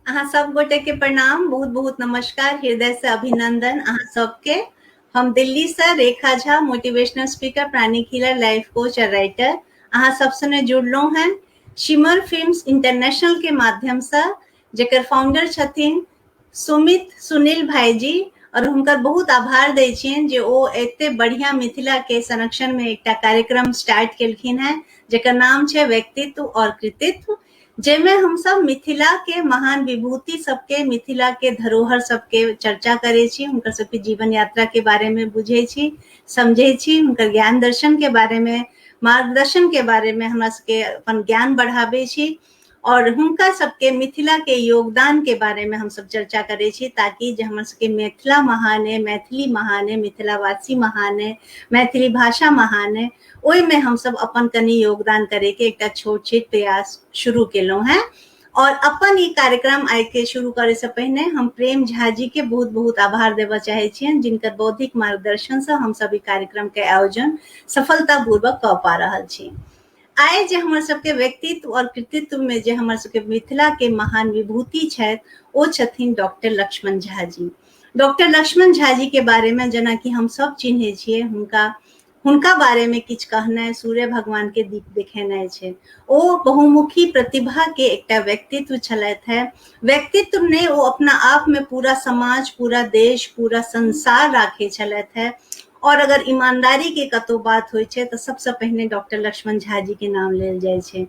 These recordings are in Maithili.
अहाँ सब गोटे के प्रणाम, बहुत बहुत नमस्कार, हृदय से अभिनंदन अहाँ सबके। हम दिल्ली से Rekha Jha, motivational speaker, pranic healer, life coach और राइटर, अहाँ सब सने जुड़लहुँ हैं शिमर फिल्म्स इंटरनेशनल के माध्यम से, जेकर फाउंडर छथिन सुमित सुनील भाईजी, और हुनकर बहुत आभार दै छियनि जे ओ एते बढ़िया मिथिला के संरक्षण में एकटा कार्यक्रम स्टार्ट केलखिन हैं, जेकर नाम छै व्यक्तित्व और कृतित्व, जाहिमे हमसब मिथिला के महान विभूति सबके, मिथिला के धरोहर सबके चर्चा करै छी, हुनकर सबके जीवन यात्रा के बारे में बुझै छी, समझै छी, हुनकर ज्ञान दर्शन के बारे में, मार्गदर्शन के बारे में हमरा सबके अपन ज्ञान बढ़ाबै छी, और हुनका सबके मिथिला के योगदान के बारे में हमसब चर्चा करै छी, ताकि जे हमर सबके मिथिला महान है, मैथिली महान है, मिथिलावासी महान है, मैथिली भाषा महान है, ओहिमे हमसब अपन कनि योगदान करे के एकटा छोट छिट प्रयास शुरू केलहुँ हैं। और अपन ई कार्यक्रम आइ के शुरू करे से पहिने हम प्रेम झा जी के बहुत बहुत आभार देबऽ चाहै छियनि, जिनकर बौद्धिक मार्गदर्शन से हमसब ई कार्यक्रम के आयोजन सफलतापूर्वक कऽ पा रहल छी। आइ जे हमर सबके व्यक्तित्व और कृतित्व में जे हमर सबके मिथिला के महान विभूति छथि, ओ छथिन डॉक्टर लक्ष्मण झा जी। डॉक्टर लक्ष्मण झा जी के बारे में जेना कि हम सब चिन्है छियै, हुनका बारे में किछु कहनाइ सूर्य भगवान के दीप देखेनाइ छै। ओ बहुमुखी प्रतिभा के एकटा व्यक्तित्व छलथि है। व्यक्तित्व ने ओ अपना आप में पूरा समाज, पूरा देश, पूरा संसार राखे छलथि है। और अगर ईमानदारी के कतौ बात होइ छै तऽ सबसँ पहिने डॉक्टर लक्ष्मण झा जी के नाम लेल जाइ छै।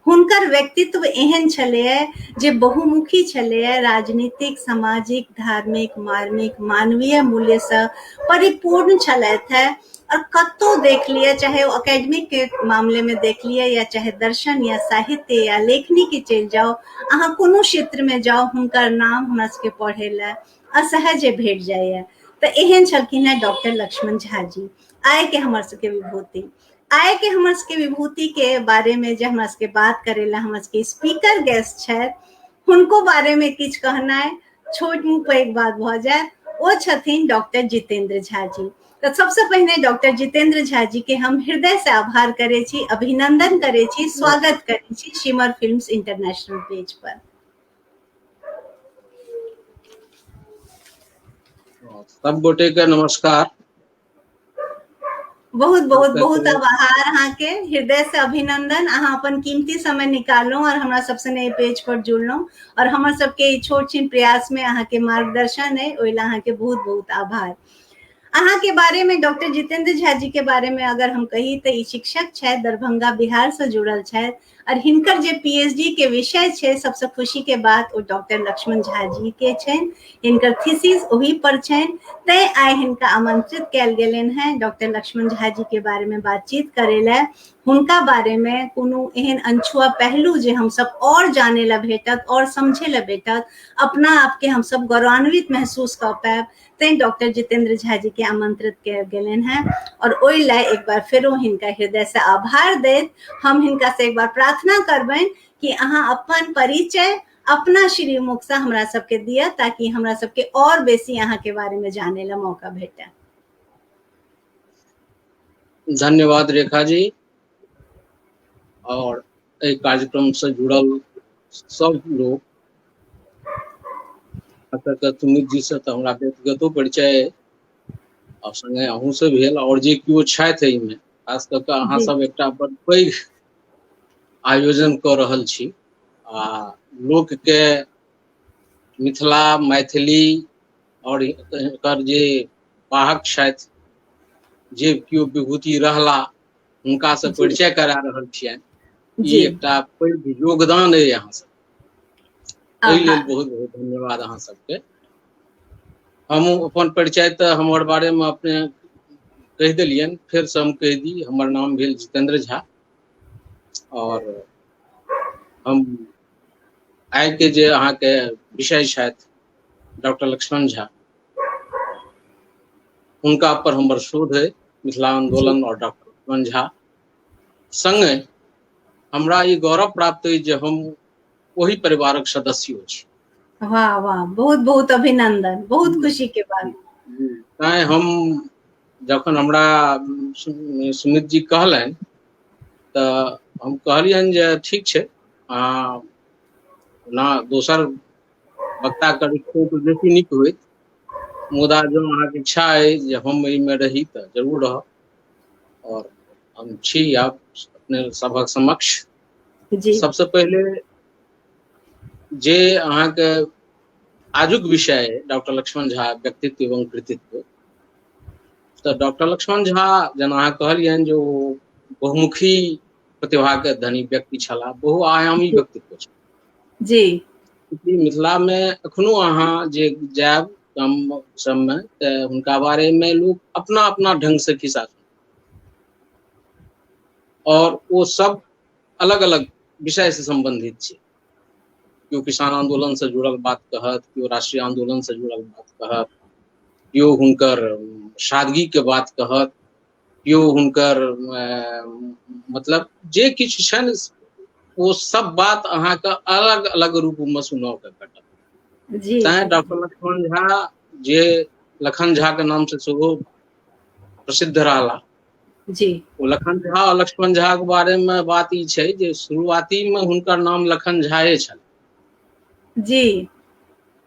हुनकर व्यक्तित्व एहन छलैए जे बहुमुखी छलैए, राजनीतिक, सामाजिक, धार्मिक, मार्मिक, मानवीय मूल्यसँ परिपूर्ण छलथि है। और कतौ देख लिअ, चाहे ओ एकेडमिक के मामले में देख लिअ या चाहे दर्शन या साहित्य या लेखनी के चलि जाउ, अहाँ कोनो क्षेत्र में जाउ, हुनकर नाम हमरा सबके पढ़े लए असहजे भेट जाइए। तऽ एहन छलखिन हेँ डॉक्टर लक्ष्मण झा जी, आइ के हमर सबके विभूति। आइ के हमर सबके विभूति के बारे में जे हमरा सबके बात करे ला हमर सबके स्पीकर गेस्ट छथि, हुनको बारे में किछु कहनाइ छोट मुँह पैघ बात भऽ जायत। ओ छथिन डॉक्टर जितेंद्र झा जी। तऽ सबसँ पहिने डॉक्टर जितेंद्र झा जी के हम हृदय से आभार करै छी, अभिनंदन करै छी, स्वागत करै छी शिमर फिल्म्स इंटरनेशनल पेज पर। सब गोटे के नमस्कार। बहुत बहुत बहुत आभार अहाँ के, हृदय से अभिनंदन। अहाँ अपन कीमती समय निकाललहुँ और हमरा सबसे नए पेज पर जुड़लहुँ और हमर सबके छोट छिन प्रयास में अहाँ के मार्गदर्शन है, ओहि ला अहाँ के बहुत बहुत आभार। अहाँ के बारे में, डॉक्टर जितेंद्र झा जी के बारे में अगर हम कही तऽ ई शिक्षक छथि, दरभंगा बिहार से जुड़ल छथि और हिनकर जे पीएचडी के विषय छै, सबसे खुशी के बात ओ डॉक्टर लक्ष्मण झा जी के छनि, हिनकर थीसिस ओही पर छनि, तैं आइ हिनका आमंत्रित कयल गेलनि हैं डॉक्टर लक्ष्मण झा जी के बारे में बातचीत करे लए। हुनका बारे में कोनो एहन अनछुआ पहलू जे हमसब और जाने ला भेटत और समझे ला भेटत, अपना आपके हमसब गौरवान्वित महसूस कऽ पायब, तैं डॉक्टर जितेंद्र झा जी के आमंत्रित कयल गेलनि हैं। और ओहि लए एक बार फेरो हिनका हृदय से आभार दैत हम हिनका से एक बार प्रार्थना करबनि कि अहाँ अपन परिचय अपना श्रीमुख से हमरा सबके दिअ, ताकि हमरा सबके और बेसी अहाँ के बारे में जाने ला मौका भेटे। धन्यवाद रेखा जी, और एहि कार्यक्रम से जुड़ल सब लोग, सुमित जी से तऽ हमरा व्यक्तिगतो परिचय और संगे अहूँ से भेल, और जे केओ छथि एहिमे, खास कऽ कऽ अहाँ सब एकटा बड़ पैघ आयोजन कऽ रहल छी आ लोकके मिथिला मैथिली और एकर जे वाहक छथि, जे केओ विभूति रहला, हुनका से परिचय करा रहल छियनि। ई एकटा पैघ योगदान अइ अहाँ सब, एहि लेल बहुत बहुत धन्यवाद अहाँ सबके। हम अपन परिचय तऽ हमर बारेमे अपने कहि देलियनि, फेरसँ हम कहि दी, हमर नाम भेल जितेंद्र झा और हम आइ के जे अहाँके विषय छथि डॉक्टर लक्ष्मण झा, हुनका पर हमर शोध है मिथिला आंदोलन और डॉक्टर लक्ष्मण झा। संगे हमरा ई गौरव प्राप्त अइ जे हम ओहि परिवारक सदस्य छी। वाह वाह, बहुत बहुत अभिनंदन, बहुत खुशी के बात। तैं हम जखन हमरा सुमित जी कहलनि तऽ हम कहलियनि जे ठीक छै, अहाँ ओना दोसर वक्ता करितहुँ तऽ बेसी नीक होइत, मुदा जँ अहाँके इच्छा अइ जे हम एहिमे रही तऽ जरूर रहब। और हम छी आब अपने सभक समक्ष। जी। सबसँ पहिले जे अहाँके आजुक विषय डॉक्टर लक्ष्मण झा व्यक्तित्व एवं कृतित्व, तऽ डॉक्टर लक्ष्मण झा जेना अहाँ कहलियनि जे ओ बहुमुखी प्रतिभाके धनी व्यक्ति छलाह, बहुआयामी व्यक्तित्व छलाह। जी। मिथिलामे एखनो अहाँ जे जायब गाम सबमे तऽ हुनका बारेमे लोक अपना अपना ढंगसँ खिस्सा, और ओ सब अलग अलग विषय से संबंधित छै। केओ किसान आंदोलन से जुड़ल बात कहत, केओ राष्ट्रीय आंदोलन से जुड़ल बात कहत, केओ हुनकर सादगी के बात कहत, केओ हुनकर मतलब जे किछु छनि ओ सब बात अहाँके अलग अलग रूप में सुनऽ के भेटत। तैं डॉक्टर लक्ष्मण झा जे लखन झा के नाम से सेहो प्रसिद्ध रहला। जी। ओ लखन झा और लक्ष्मण झा के बारे में बात ई छै जे शुरुआती में हुनकर नाम लखन झाए छल। जी।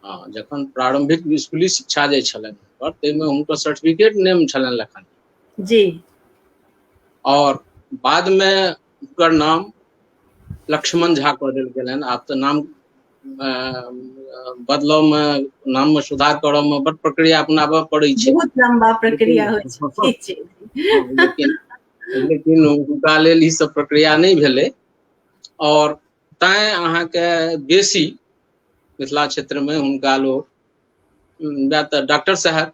हँ, जखन प्रारंभिक स्कूली शिक्षा जे छलनि हुनकर, ताहिमे हुनकर सर्टिफिकेट नेम छलनि लखन। जी। और बाद में हुनकर नाम लक्ष्मण झा कऽ देल गेलनि। आब तऽ नाम बदलाव में, नाम में सुधार करऽ में बड प्रक्रिया अपनाबऽ पड़ै छै, बहुत लंबा प्रक्रिया होइ छै। लेकिन लेकिन हुनका लेल ई सब प्रक्रिया नहि भेलै और तैं अहाँके बेसी मिथिला क्षेत्र में हुनका लोक या तऽ डॉक्टर साहब,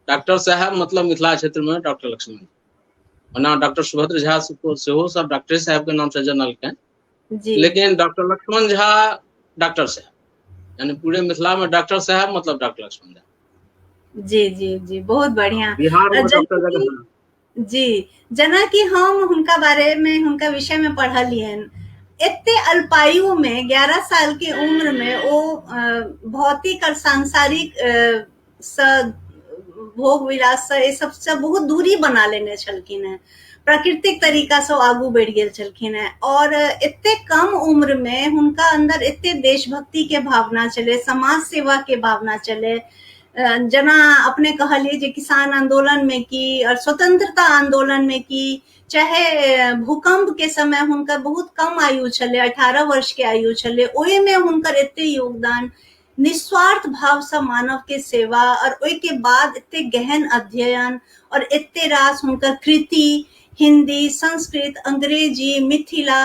डॉक्टर साहब मतलब मिथिला क्षेत्र में डॉक्टर लक्ष्मण। ओना डॉक्टर सुभद्र झा सेहो सब डॉक्टर साहब के नाम से जनलकनि, लेकिन डॉक्टर लक्ष्मण झा डॉक्टर साहब, यानी पूरे मिथिला में डॉक्टर साहब मतलब डॉक्टर लक्ष्मण झा। जी जी जी, बहुत बढ़िया। बिहार में डॉक्टर जगन्नाथ। जी, जेना कि हम हुनका बारे में, हुनका विषय में पढ़लियनि, एते अल्पायु में 11 साल के उम्र में ओ भौतिक और सांसारिक सँ भोग विलास सँ ई सब सँ बहुत दूरी बना लेने छलखिन हेँ, प्राकृतिक तरीका सँ आगू बढ़ि गेल छलखिन हेँ। और एते कम उम्र में हुनका अंदर एते देशभक्ति के भावना छलै, समाज सेवा के भावना छलै। जेना अपने कहलियै जे किसान आंदोलन में की और स्वतंत्रता आंदोलन में की, चाहे भूकंप के समय हुनकर बहुत कम आयु छलै, 18 वर्ष के आयु छलै, ओहिमे हुनकर एते योगदान, निस्वार्थ भाव से मानव के सेवा, और ओहि के बाद एते गहन अध्ययन और एते रास हुनकर कृति हिंदी, संस्कृत, अंग्रेजी, मिथिला,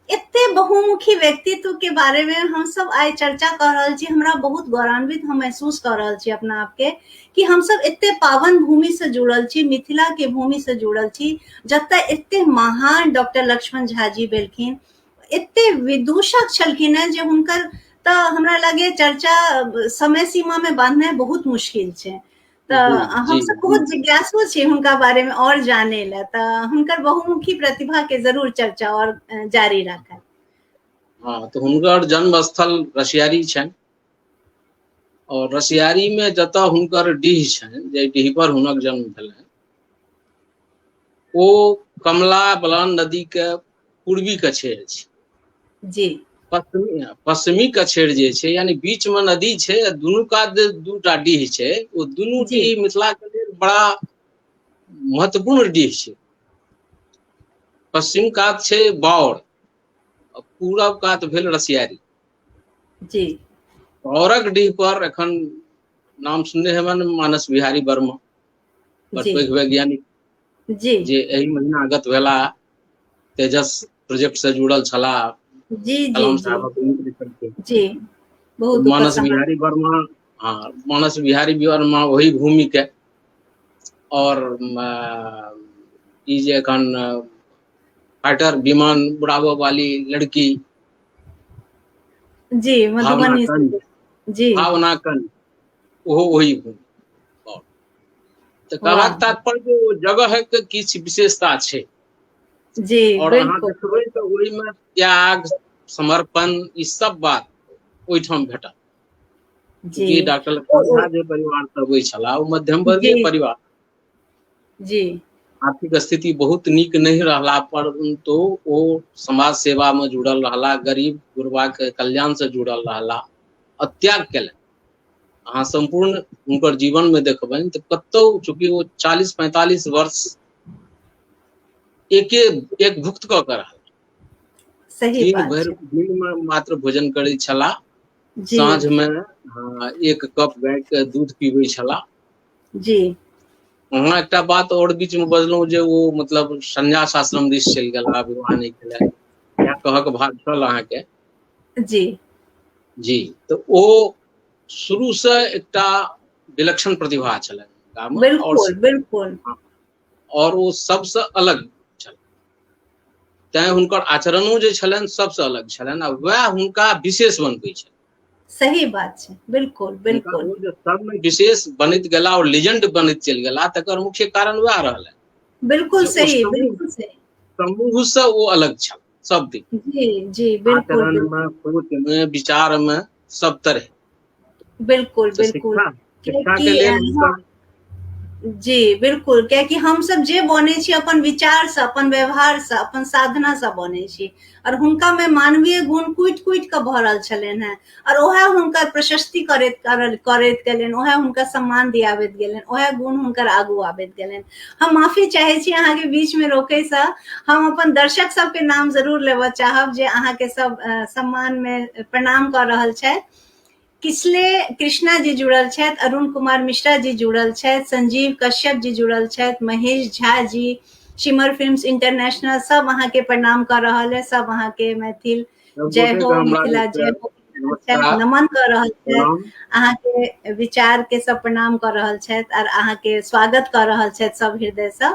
एते बहुमुखी व्यक्तित्व के बारे में हम सब आइ चर्चा कऽ रहल छी। हमरा बहुत गौरवान्वित हम महसूस कऽ रहल छी अपना आप के कि हम सब एते पावन भूमि से जुड़ल छी, मिथिला के भूमि से जुड़ल छी, जतऽ एते महान डॉक्टर लक्ष्मण झा जी भेलखिन, एते विदूषक छलखिन हेँ जे हुनकर तऽ हमरा लगे चर्चा समय सीमा में बांधनाइ बहुत मुश्किल छै। तऽ हमसब बहुत जिज्ञासु छी हुनका बारे में और जाने ला, तऽ हुनकर बहुमुखी प्रतिभा के जरूर चर्चा और जारी राखब। हाँ, तऽ हुनकर जन्म स्थल रसियारी छनि और रसियारी में जतऽ हुनकर डीह छनि, जे डीह पर हुनक जन्म भेलनि, ओ कमला बलान नदी के पूर्वी कछेर छै। जी। पश्चिमी पश्चिमी कछेर जे छै, यानी बीच में नदी छै, दुनू कात जे दूटा डीह छै, ओ दुनू डीह मिथिला के लेल बड़ा महत्वपूर्ण डीह छै। पश्चिम कात छै बाउर, पूरब कात भेल रसियारी। जी। बाउरक डीह पर एखन नाम सुनने हेबनि मानस बिहारी वर्मा, बड़ पैघ वैज्ञानिक जी, जे एहि महीना गत भेला, तेजस प्रोजेक्ट से जुड़ल छलाह। जी जी जी जी, बहुत मानस बिहारी वर्मा। हाँ, मानस बिहारी वर्मा वही भूमि के। और ई जे एखन फाइटर विमान उड़ाबऽ वाली लड़की जी, मधुबनी जी, भावना कन, ओहो वही भूमि। तऽ कहबाक तात्पर्य जे ओ जगह के किछु विशेषता छै जी, और अहाँ देखबै तऽ ओहिमे त्याग, समर्पण, ई सब बात ओहिठाम भेटत। जी। डॉक्टर लक्ष्मण झा जे परिवार से अबै छलाह ओ मध्यम वर्गीय परिवार। जी। आर्थिक स्थिति बहुत नीक नहि रहला परंतु ओ समाज सेवा में जुड़ल रहला, गरीब गुरबा के कल्याण से जुड़ल रहला और त्याग केलनि। अहाँ सम्पूर्ण हुनकर जीवनमे देखबनि तऽ कतौ, चूँकि ओ 40-45 वर्ष एके एक भुक्त कऽ के रहल, सही दिन बात भरि छै। दिनमे मात्र भोजन करै छलाह, जी। साँझमे एक कप गायके दूध पीबै छलाह। जी। अहाँ एकटा बात आओर बीचमे बजलहुँ जे ओ मतलब संन्यास आश्रम दिस चलि गेला, विवाह नहि केलनि, इएह कहक भाग छल अहाँके। जी। जी, तऽ ओ शुरूसँ एकटा विलक्षण प्रतिभा छलनि हुनकामे, और बिल्कुल बिल्कुल। और ओ सबसँ अलग छल, तैं हुनकर आचरणो जे छलनि सबसँ अलग छलनि, आ वएह हुनका विशेष बनबै छल। सही बात छै, बिल्कुल हुनका बिल्कुल। ओ जे सबमे विशेष बनैत गेला और लेजेंड बनैत चलि गेला, तकर मुख्य कारण वएह रहलनि। बिल्कुल जे ओ सही, समूह बिल्कुल सही। समूहसँ ओ अलग छल सब दिन। जी जी, बिल्कुल आचरण बिल्कुल। में, सोच में, विचार में, सब तरह। बिल्कुल तऽ बिल्कुल। शिक्षा शिक्षा के कियाकि लेल हुनकर जी बिल्कुल, कियाकि हमसब जे बनै छी अपन विचारसँ, अपन व्यवहारसँ, अपन साधनासँ बनै छी, और हुनका में मानवीय गुण कुटि कुटि कऽ भरल छलनि हेँ, और ओएह हुनकर प्रशस्ति करैत करैत गेलनि, ओएह हुनका सम्मान दियाबैत गेलनि, ओएह गुण हुनकर आगू आबैत गेलनि। हम माफी चाहै छी अहाँके बीच में रोकैसँ, हम अपन दर्शक सबके नाम जरूर लेबऽ चाहब जे अहाँके सब सम्मान में प्रणाम कऽ रहल छथि। किसले कृष्णा जी जुड़ल छथि, अरुण कुमार मिश्रा जी जुड़ल छथि, संजीव कश्यप जी जुड़ल छथि, Mahesh Jha ji, shimmer films international, सब अहाँके प्रणाम कऽ रहल है, सब अहाँके मैथिल सब जय गोटे हो, के हमरा मिथिला दिस जय हो, नमस्कार, नमन कऽ रहल छथि, प्रणाम। अहाँके विचार के सब प्रणाम कऽ रहल छथि और अहाँके स्वागत कऽ रहल छथि सब हृदय सँ।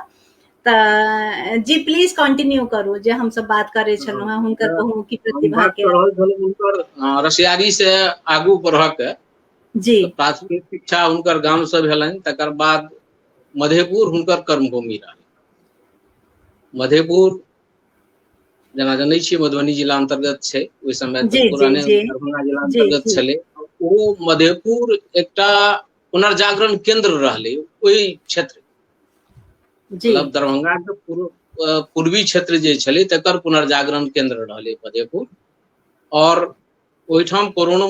तऽ जी प्लीज कंटिन्यू करू, जे हमसब बात करै छलहुँ हेँ हुनकर तऽ बहुमुखी हम प्रतिभा बात के। कऽ रहल छलहुँ हुनकर रसियारी से आगू बढ़ऽ के। जी। तऽ प्राथमिक शिक्षा हुनकर गाम से भेलनि, तकर बाद मधेपुर हुनकर कर्मभूमि रहल। मधेपुर जेना जनै छियै मधुबनी जिला अन्तर्गत छै, ओहि समय जी तऽ जी पुराने जी दरभंगा जिला जी अन्तर्गत जी। छलै। ओ मधेपुर एकटा पुनर्जागरण केंद्र रहलै ओहि क्षेत्र, जी। मतलब दरभंगा के पूर्वी क्षेत्र जे छलै तकर पुनर्जागरण केंद्र रहलै मधेपुर। और ओहिठाम कोरोनो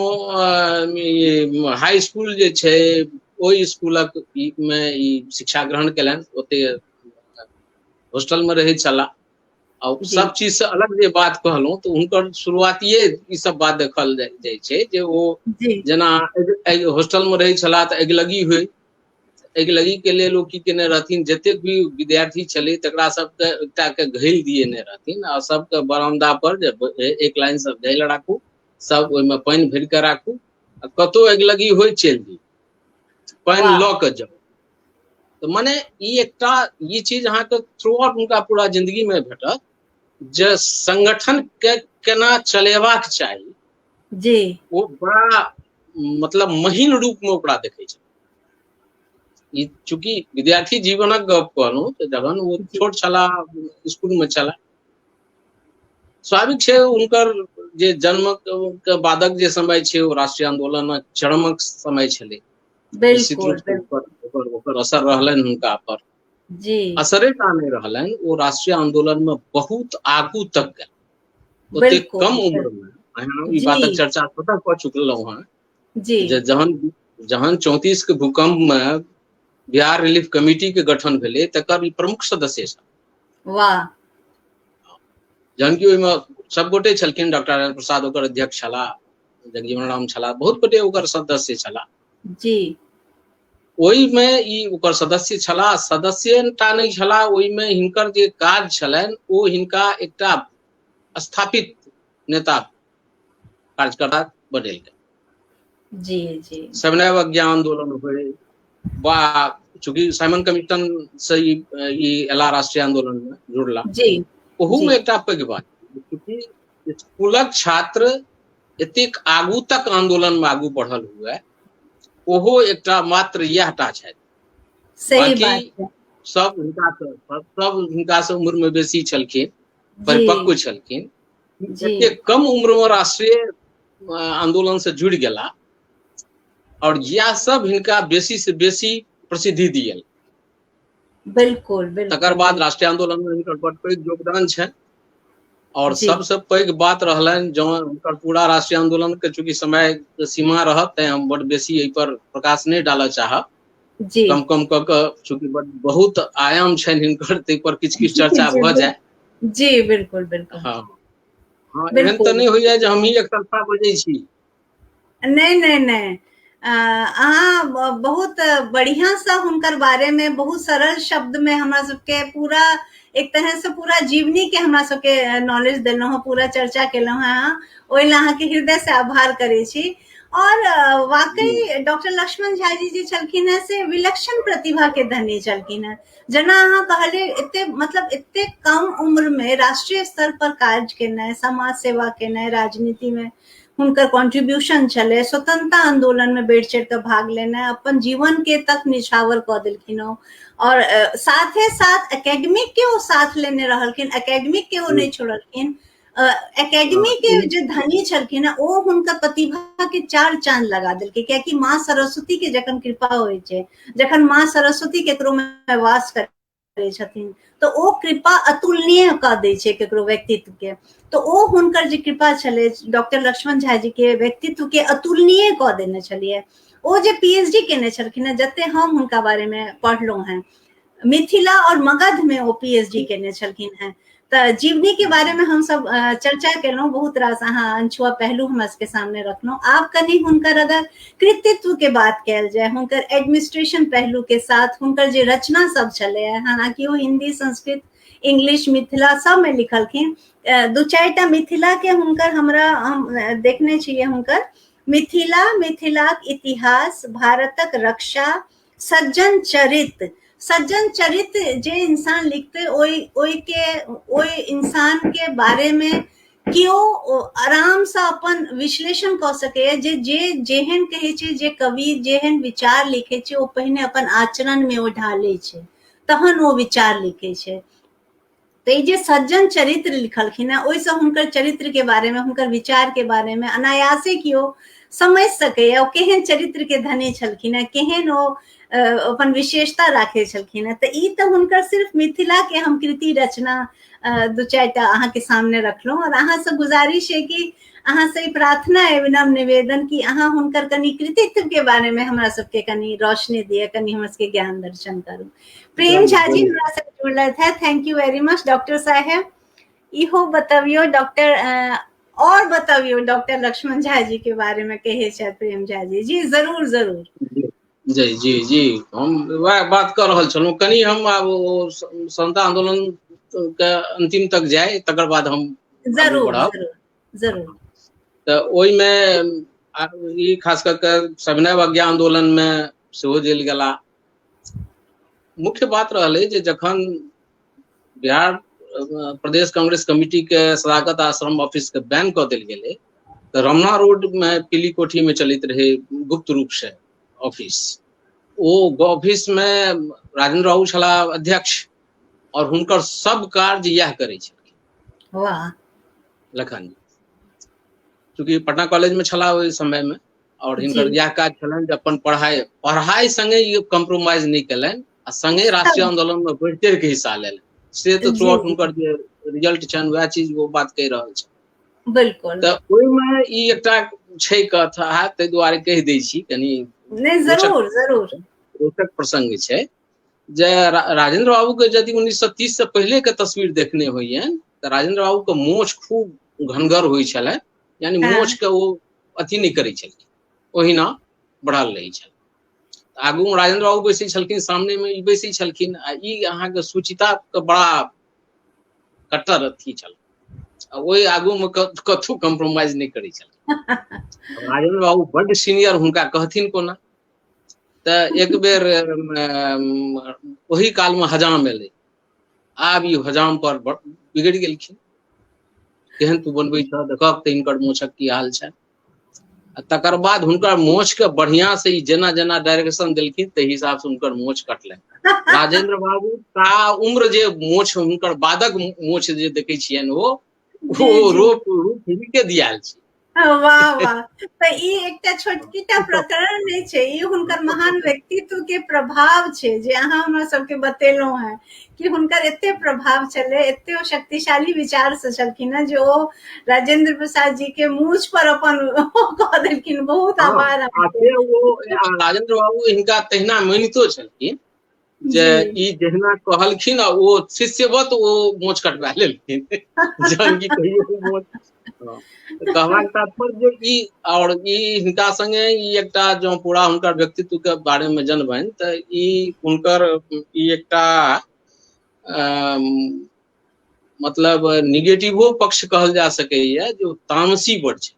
हाई स्कूल जे छै ओहि स्कूलक मे ई शिक्षा ग्रहण केलनि, ओते हॉस्टल में रहै छलाह। आ जी। सब चीज से अलग जे बात कहलहुँ तऽ हुनकर शुरुआतिये ई सब बात देखल जाइ छै जे ओ जी। जेना हॉस्टल में रहै छलाह तऽ अगिलगी होइ, अगिलगी के लेल ओ की केने रहथिन, जतेक भी विद्यार्थी छलै तकरा सबके एकटा के घैल दिएने रहथिन आ सबके बरामदा पर जे एक लाइन से घैल राखू, सब ओहिमे पानि भरि कऽ राखू आ कतौ अगिलगी होइ चलि दियौ, पानि वाह। लऽ कऽ जाउ। तऽ मने ई एकटा ई चीज अहाँके थ्रू आउट हुनका पूरा जिंदगी में भेटत जे संगठन के केना चलेबाक चाही। जी। ओ बड़ा मतलब महीन रूप में ओकरा देखै छै। ई चूँकि विद्यार्थी जीवनक गप कहलहुँ तऽ जखन ओ जी। छोट छलाह, स्कूल में छलाह, स्वाभाविक छै हुनकर जे जन्म के बादक जे समय छै ओ राष्ट्रीय आंदोलनक चरमक समय छलै। निश्चित बिल्कुल रूप से बिल्कुल। ओकर असर रहलनि हुनका पर। जी। असरे टा नहि रहलनि, ओ राष्ट्रीय आंदोलन में बहुत आगू तक गेल। ओतेक बिल्कुल, कम उम्र में, अहाँ ई जी। बातक चर्चा स्वतः कऽ चुकलहुँ हेँ जी। जे जहन 34 के भूकंप में बिहार रिलीफ कमिटी के गठन भेलै तकर ई प्रमुख सदस्य छल। वाह। जहन कि ओहिमे सब गोटे छलखिन, डॉक्टर नारायण प्रसाद ओकर अध्यक्ष छलाह, जगजीवन राम छलाह, बहुत गोटे ओकर सदस्य छलाह। जी। ओहिमे ई ओकर सदस्य छलाह, सदस्य टा नहि छलाह, ओहिमे हिनकर जे काज छलनि ओ हिनका एकटा स्थापित नेता कार्यकर्ता बनेलकै। जी जी। सविनय अवज्ञा आंदोलन होय वा चूँकि साइमन कमीशन से ई एला राष्ट्रीय आंदोलन में जुड़ला, जी। ओहू जी। में एकटा पैघ बात, चूँकि स्कूलक छात्र एतेक आगू तक आंदोलन में आगू बढ़ल हुए, ओहो एकटा मात्र इएह टा छथि। सही बाकी बात है। सब हिनका से उम्र में बेसी छलखिन, जी। परिपक्व छलखिन, जी। एतेक कम उम्र में राष्ट्रीय आंदोलन से जुड़ गेला और यह सब हिनका बेसी से बेसी प्रसिद्धि दियल। बिल्कुल, बिल्कुल। तकर बाद राष्ट्रीय आंदोलन में हिनकर बड़ पैघ योगदान छै। आओर सबसँ पैघ बात रहलनि जँ हुनकर पूरा राष्ट्रीय आंदोलन के चूँकि समय सीमा रहत तैं हम बड बेसी एहि पर प्रकाश नहि डालऽ चाहब। कम कम कऽ कऽ चूँकि बहुत आयाम छनि हिनकर ताहि पर किछु किछु चर्चा भऽ जाय। जी बिल्कुल बिल्कुल। हँ हँ, एहन तऽ नहि होइया जे हमही एकतरफा बजै छी। नहि नहि नहि, अहाँ बहुत बढ़िआँसँ हुनकर बारेमे बहुत सरल शब्दमे हमरा सबके पूरा एक तरह से पूरा जीवनी के हमरा सबके नॉलेज देलहुँ हँ, पूरा चर्चा केलहुँ हँ अहाँ, ओहि लए अहाँके हृदय से आभार करै छी। और वाकई डॉक्टर लक्ष्मण झा जी जे छलखिन हेँ से विलक्षण प्रतिभा के धनी छलखिन हेँ। जेना अहाँ कहलियै एते मतलब एते कम उम्र में राष्ट्रीय स्तर पर काज केनाइ, समाज सेवा केनाइ, राजनीति में हुनकर कॉन्ट्रीब्यूशन छलै, स्वतंत्रता आंदोलन में बढ़ि चढ़ि कऽ भाग लेनाइ, अपन जीवन के तक निछावर कऽ देलखिन ओ। और साथे साथ एकेडमिक के ओ साथ लेने रहलखिन, एकेडमिक के ओ नहि छोड़लखिन। एकेडमी के जे धनी छलखिन ओ हुनकर प्रतिभा के चार चांद लगा देलकै, कियाकि माँ सरस्वती के जखन कृपा होइ छै, जखन माँ सरस्वती केकरो में वास करै छथिन तऽ ओ कृपा अतुलनीय कऽ दै छै केकरो व्यक्तित्व के। तऽ ओ हुनकर जे कृपा छलै डॉक्टर लक्ष्मण झा जी के व्यक्तित्व के अतुलनीय कऽ देने छलियै। ओ जे पीएचडी केने छलखिन हेँ, जते हम हुनका बारे में पढ़लहुँ हेँ, मिथिला और मगध में ओ पीएचडी केने छलखिन हेँ। तऽ जीवनी के बारे में हम सब चर्चा केलहुँ, बहुत रास अहाँ अनछुआ पहलू हमरा सबके सामने रखलहुँ। आब कनि हुनकर अगर कृतित्व के बात कयल जाय, हुनकर एडमिनिस्ट्रेशन पहलू के साथ हुनकर जे रचना सब छलै, हालांकि ओ हिंदी, संस्कृत, इंग्लिश, मिथिला सब में लिखलखिन। दू चारिटा मिथिला के हुनकर हमरा हम देखने छियै हुनकर मिथिला, मिथिलाक इतिहास, भारतक रक्षा, सज्जन चरित। सज्जन चरित जे इंसान लिखते ओहि ओहि के ओहि इंसान के बारे में केओ आराम से अपन विश्लेषण कऽ सकैया जे जे जेहन कहै छै, जे कवि जेहन विचार लिखै छै ओ पहिने अपन आचरण में ओ ढालै छै तहन ओ विचार लिखै छै। तऽ ई जे सज्जन चरित्र लिखलखिन हेँ ओहिसँ हुनकर चरित्र के बारे में, हुनकर विचार के बारे में अनायासे केओ समझ सकैया ओ केहन चरित्र के धनी छलखिन हेँ, केहन ओ अपन विशेषता राखै छलखिन हेँ। तऽ ई तऽ हुनकर सिर्फ मिथिला के हम कृति रचना दू चारिटा अहाँके सामने रखलहुँ। और अहाँसँ गुजारिश है कि अहाँसँ ई प्रार्थना है, विनम्र निवेदन कि अहाँ हुनकर कनि कृतित्व के बारे में हमरा सबके कनि रोशनी दिअ, कनि हमरा सबके ज्ञान दर्शन करू। प्रेम झा जी हमरा से जुड़लथि है, thank you very much doctor साहेब। इहो बतबियो डॉक्टर, और बतबियो डॉक्टर लक्ष्मण झा जी के बारे में कहे छथि प्रेम झा जी। जी जरूर जरूर। जी जी जी, हम वएह बात कऽ रहल छलहुँ। कनि हम आब ओ स्वतंत्रता आंदोलन के अंतिम तक जाय तकर बाद हम जरूर जरूर जरूर। तऽ ओहिमे ई खास कऽ के सविनय अवज्ञा आंदोलन मे सेहो जेल गेला। मुख्य बात रहलै जे जखन बिहार प्रदेश कांग्रेस कमिटी के सदाकत आश्रम ऑफिस के बैन कऽ देल गेलै तऽ रमना रोड में पीली कोठी में चलैत रहे गुप्त रूप से ऑफिस। ओ ऑफिस में राजेंद्र बाबू छलाह अध्यक्ष और हुनकर सब कार्य इएह करै छलखिन। वाह। लखन जी चूँकि पटना कॉलेज में छलाह ओहि समय में और हिनकर इएह काज छलनि जे अपन पढ़ाई पढ़ाई संगे ई कॉम्प्रोमाइज नहि केलनि आ संगे राष्ट्रीय आंदोलन में बढ़ि चढ़ि के हिस्सा लेलनि। से तऽ थ्रू आउट हुनकर जे रिजल्ट छनि वएह चीज ओ बात कहि रहल छै। बिल्कुल। तऽ ओहिमे ई एकटा छै कथा, ताहि दुआरे कहि दै छी कनि। नहि, जरूर जरूर। रोचक प्रसंग छै जे राजेंद्र बाबू के यदि 1930 से पहले के तस्वीर देखने होइयन तऽ राजेंद्र बाबू के मोछ खूब घनगर होइ छलै, यानी मोछ के ओ अथी नहि करै छलखिन, ओहिना बढ़ल रहै छल। आगू मे राजेंद्र बाबू बैसै छलखिन, सामने मे ई बैसै छलखिन आ ई अहाँके सुचिता के बड़ा कट्टर अथी छल आ ओहि आगू मे कथू कॉम्प्रोमाइज नहि करै छलखिन। राजेंद्र बाबू बड्ड सीनियर, हुनका कहथिन कोना। तऽ एक बेर ओही काल मे हजाम एलै, आब ई हजाम पर बिगड़ि गेलखिन, केहन तू बनबै छह, देखहक तऽ हिनकर मोछक की हाल छै। आ तकर बाद हुनकर मोछ के बढ़िया से ई जेना जेना डायरेक्शन देलखिन ताहि हिसाब से हुनकर मोछ कटलनि। राजेंद्र बाबू ता उम्र जे मोछ हुनकर बादक मोछ जे देखै छियनि ओ रोप रूप हिनके दियाल छै। वाह वाह। तऽ ई एकटा छोटकीटा प्रकरण नहि छै, ई हुनकर महान व्यक्तित्व के प्रभाव छै जे अहाँ हमरा सबके बतेलहुं हेँ कि हुनकर एते प्रभाव छलै, एते ओ शक्तिशाली विचार से छलखिन हेँ जे ओ राजेंद्र प्रसाद जी के मूछ पर अपन कऽ देलखिन। बहुत आभार। ओ राजेंद्र बाबू हिनका तहिना मानितो छलखिन जे ई जहिना कहलखिन आ ओ शिष्यवत ओ मोछ कटवा लेलखिन, जहन कि कहियो मोछ। कहबाक तात्पर्य जे ई और ई हिनका संगे ई एकटा जँ पूरा हुनकर व्यक्तित्व के बारे मे जनबनि तऽ ई हुनकर ई एकटा मतलब निगेटिवो पक्ष कहल जा सकैया जे ओ तामसी बड़ छै।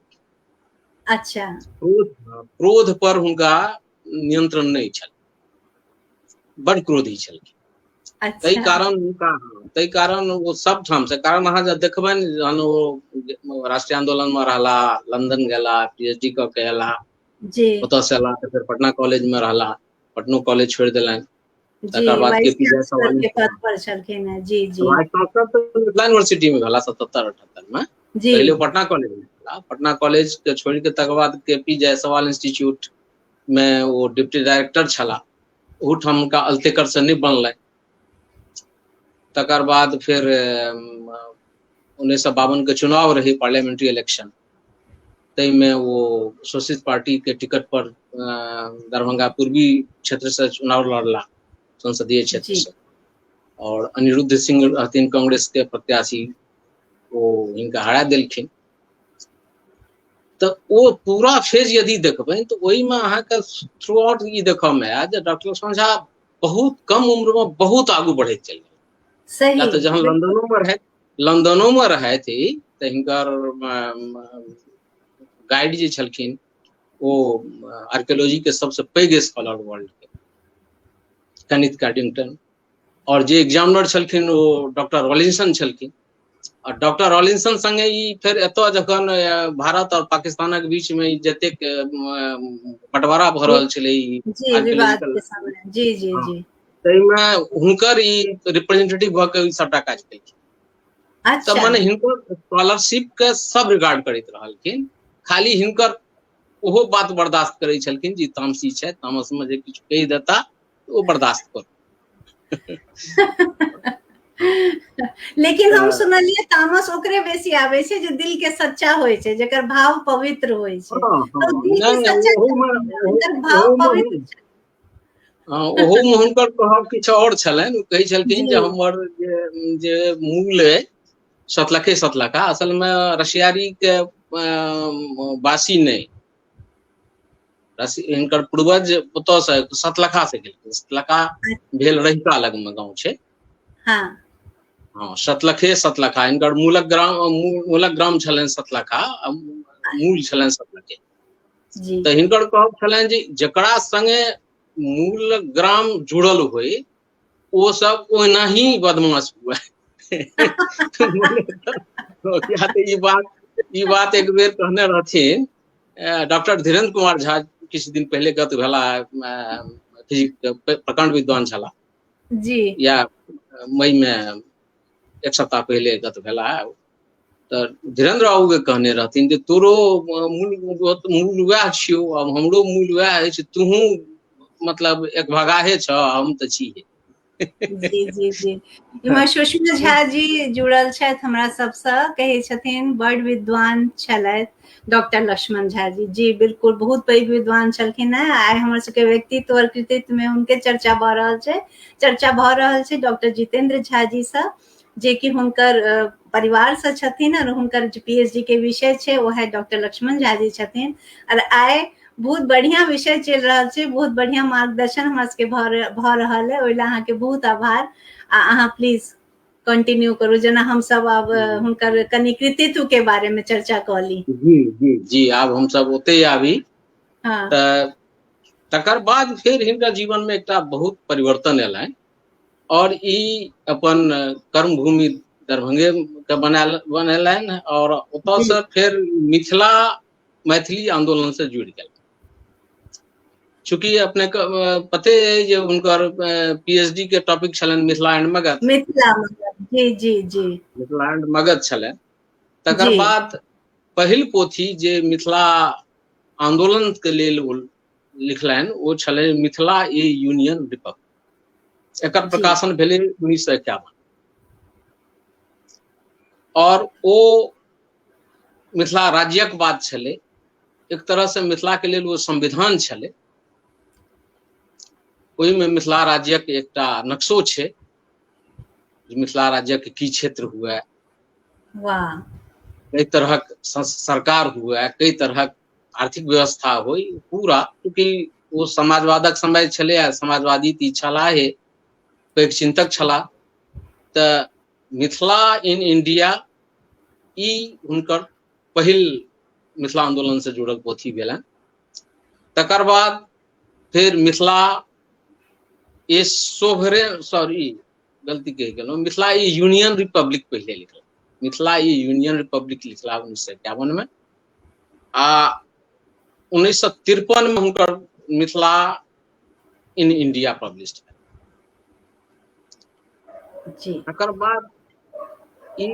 अच्छा। क्रोध पर हुनका नियंत्रण नहि छल, बड़ क्रोधी छलखिन। ताहि कारण हुनका, ताहि कारण ओ सब ठाम से, कारण अहाँ जब देखबनि जहन ओ राष्ट्रीय आंदोलन में रहला, लंदन गेला, पीएचडी कऽ के एला, ओतऽ से एला तऽ फेर पटना कॉलेज में रहला, पटनो कॉलेज छोड़ि देलनि। तकर बाद के पी जायसवाल के पद पर छलखिन हैं। जी जी। वाइस चांसलर तऽ मिथिला यूनिवर्सिटी में भेला 77-78 में, पहिले पटना कॉलेज में भेला। पटना कॉलेज के छोड़ि के तकर बाद के पी जायसवाल इंस्टीट्यूट में ओ डिप्टी डायरेक्टर छला, ओहूठाम हुनका अल्तेकर से नहि बनलनि। तकर बाद फेर 1952 के चुनाव रही, पार्लियामेंट्री इलेक्शन, ताहिमे ओ सोशलिस्ट पार्टी के टिकट पर दरभंगा पूर्वी क्षेत्र से चुनाव लड़ला, संसदीय क्षेत्र से, और अनिरुद्ध सिंह रहथिन कांग्रेस के प्रत्याशी, ओ हिनका हरा देलखिन। तऽ ओ पूरा फेज यदि देखबनि तऽ ओहिमे अहाँके थ्रू आउट ई देखऽ मे आयत जे डॉक्टर लक्ष्मण झा बहुत कम उम्र मे बहुत आगू बढ़ैत चलि गेल। तऽ जहन लंदनो मे रहथि तऽ हिनकर गाइड जे छलखिन ओ आर्कियोलॉजी के सबसे पैघ स्कॉलर वर्ल्ड के केनिथ कार्डिंगटन, और जे एग्जामिनर छलखिन ओ डॉक्टर रॉलिन्सन छलखिन। आ डॉक्टर रॉलिन्सन संगे ई फेर एतऽ जखन भारत और पाकिस्तानक बीच में जतेक बंटवारा भऽ रहल छलै जी जी जी, ताहिमे हुनकर ई रिप्रेजेंटेटिव भऽ के सबटा काज केलखिन। तऽ मने हिनकर स्कॉलरशिप के सब रिगार्ड करैत रहलखिन, खाली हिनकर ओहो बात बर्दाश्त करै छलखिन जे तामसी छै, तामस में जे किछु कहि देता ओ बर्दाश्त करू। लेकिन हम सुनलियै तामस ओकरे बेसी आबै छै जे दिल के सच्चा होइ छै, जेकर भाव पवित्र होइ छै। भाव पवित्र। ओहोमे हुनकर कहब किछु आओर छलनि। ओ कहै छलखिन जे हमर जे जे मूल अइ सतलखे सतलखा, असलमे रसियारी के वासी नहि, हिनकर पूर्वज ओतऽ से सतलखा से गेलखिन। सतलखा भेल रहिका लगमे गाँव छै। हँ, सतलखे सतलखा हिनकर मूलक ग्राम, मूलक ग्राम छलनि सतलखा, मूल छलनि सतलखे। तऽ हिनकर कहब छलनि जे जकरा संगे मूल ग्राम जुड़ल होय ओ सब ओहिना ही बदमाश हुए। तऽ ई बात एक बेर कहने रहथिन डॉक्टर धीरेन्द्र कुमार झा, किछु दिन पहिले गत भेला, फिजिक्स प्रकांड विद्वान छलाह जी, या मई में एक सप्ताह पहिले गत भेला। तऽ धीरेन्द्र बाबू के कहने रहथिन जे तोरो मूल मूल वएह छियौ, आब हमरो मूल वएह अछि, तुहू मतलब एक भगाहे छ, हम तऽ छी। जी जी जी। इम्हर सुषमा झा जी जुड़ल छथि हमरा सबसँ, कहै छथिन बड़ विद्वान छलथि डॉक्टर लक्ष्मण झा जी। जी बिल्कुल, बहुत पैघ विद्वान छलखिन हेँ। आइ हमर सबके व्यक्तित्व और कृतित्व में हुनके चर्चा भऽ रहल छै। चर्चा भऽ रहल छै डॉक्टर जितेंद्र झा जी सँ, जे कि हुनकर परिवार से छथिन और हुनकर जे पीएचडी के विषय छै ओ है डॉक्टर लक्ष्मण झा जी छथिन। और आइ बहुत बढ़िया विषय चलि रहल छै, बहुत बढ़िया मार्गदर्शन हमरा सबके भऽ रहल है, ओहि लए अहाँके बहुत आभार। आ अहाँ प्लीज कंटिन्यू करू, जेना हम सब आब हुनकर कनि कृतित्व के बारे में चर्चा कऽ ली। जी जी जी, आब हम सब ओते आबी। तऽ तकर बाद फेर हिनकर जीवन में एकटा बहुत परिवर्तन एलनि और ई अपन कर्मभूमि दरभंगे के बनेलनि और ओतऽ से फेर मिथिला मैथिली आंदोलन से जुड़ि गेल। चूंकि अपने के पते अइ जे हुनकर पीएचडी के टॉपिक छलनि मिथिला एंड मगध। मिथिला मगध, जी जी जी, मिथिला एंड मगध छलनि। तकर बाद पहिल पोथी जे मिथिला आंदोलन के लेल ओ लिखलनि ओ छलै मिथिला ए यूनियन रिपब्लिक। एकर प्रकाशन भेलै 1951 और ओ मिथिला राज्यक बात छलै। एक तरह से मिथिला के लेल ओ संविधान छलै। ओहिमे मिथिला राज्यक एकटा नक्शो छै, मिथिला राज्यक की क्षेत्र हुए, वाह, कई तरहक सरकार हुए, कई तरहक आर्थिक व्यवस्था होइ, पूरा। चूँकि ओ समाजवादक समय छलै आ समाजवादी तऽ ई छलाहे, पैघ चिन्तक छलाह, तऽ मिथिला इन इंडिया ई हुनकर पहिल मिथिला आन्दोलन से जुड़ल पोथी भेलनि। तकर बाद फेर मिथिला ए सोभरे, सॉरी गलती कहि गेलहुँ, मिथिला ए यूनियन रिपब्लिक पहिले लिखला, मिथिला ए यूनियन रिपब्लिक लिखला 1951 में आ 1953 में हुनकर मिथिला इन इंडिया पब्लिश भेल। तकर बाद ई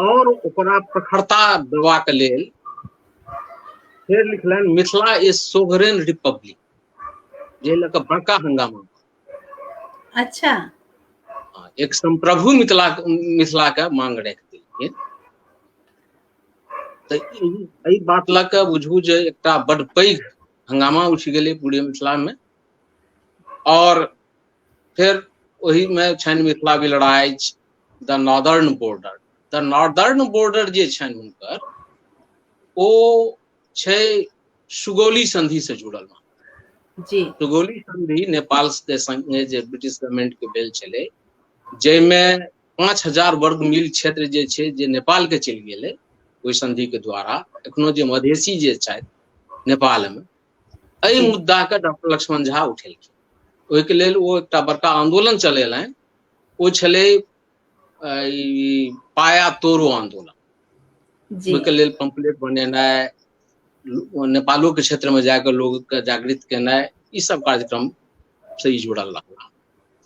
और ओकरा प्रखरता देबाक लेल फेर लिखलनि मिथिला ए सोवरेन रिपब्लिक, जे लऽ कऽ बड़का हंगामा। अच्छा। एक संप्रभु मिथिला मिथिला के मांग राखि देलखिन। तऽ एहि बात लऽ कऽ बुझू जे एकटा बड पैघ हंगामा उठि गेलै पूरे मिथिला में। और फेर ओहिमे छनि Mithila will rise, the northern border. The northern border जे छनि हुनकर ओ छै सुगौली संधि से जुड़ल। जी। सुगौली संधि नेपाल के संगे जे ब्रिटिश गवर्नमेंट के भेल छलै, जाहिमे 5000 वर्ग मील क्षेत्र जे छै जे नेपाल के चलि गेलै ओहि संधि के द्वारा। एखनो जे मधेसी जे छथि नेपाल में, एहि मुद्दा के डॉक्टर लक्ष्मण झा उठेलखिन। ओहिके लेल ओ एकटा बड़का आंदोलन चलेलनि, ओ छलै पाया तोड़ो आंदोलन। ओहिके लेल पम्पलेट बनेनाइ, नेपालो के क्षेत्र में जाके लोग के जागृत केनाइ, ई सब कार्यक्रम से ई जुड़ल रहला।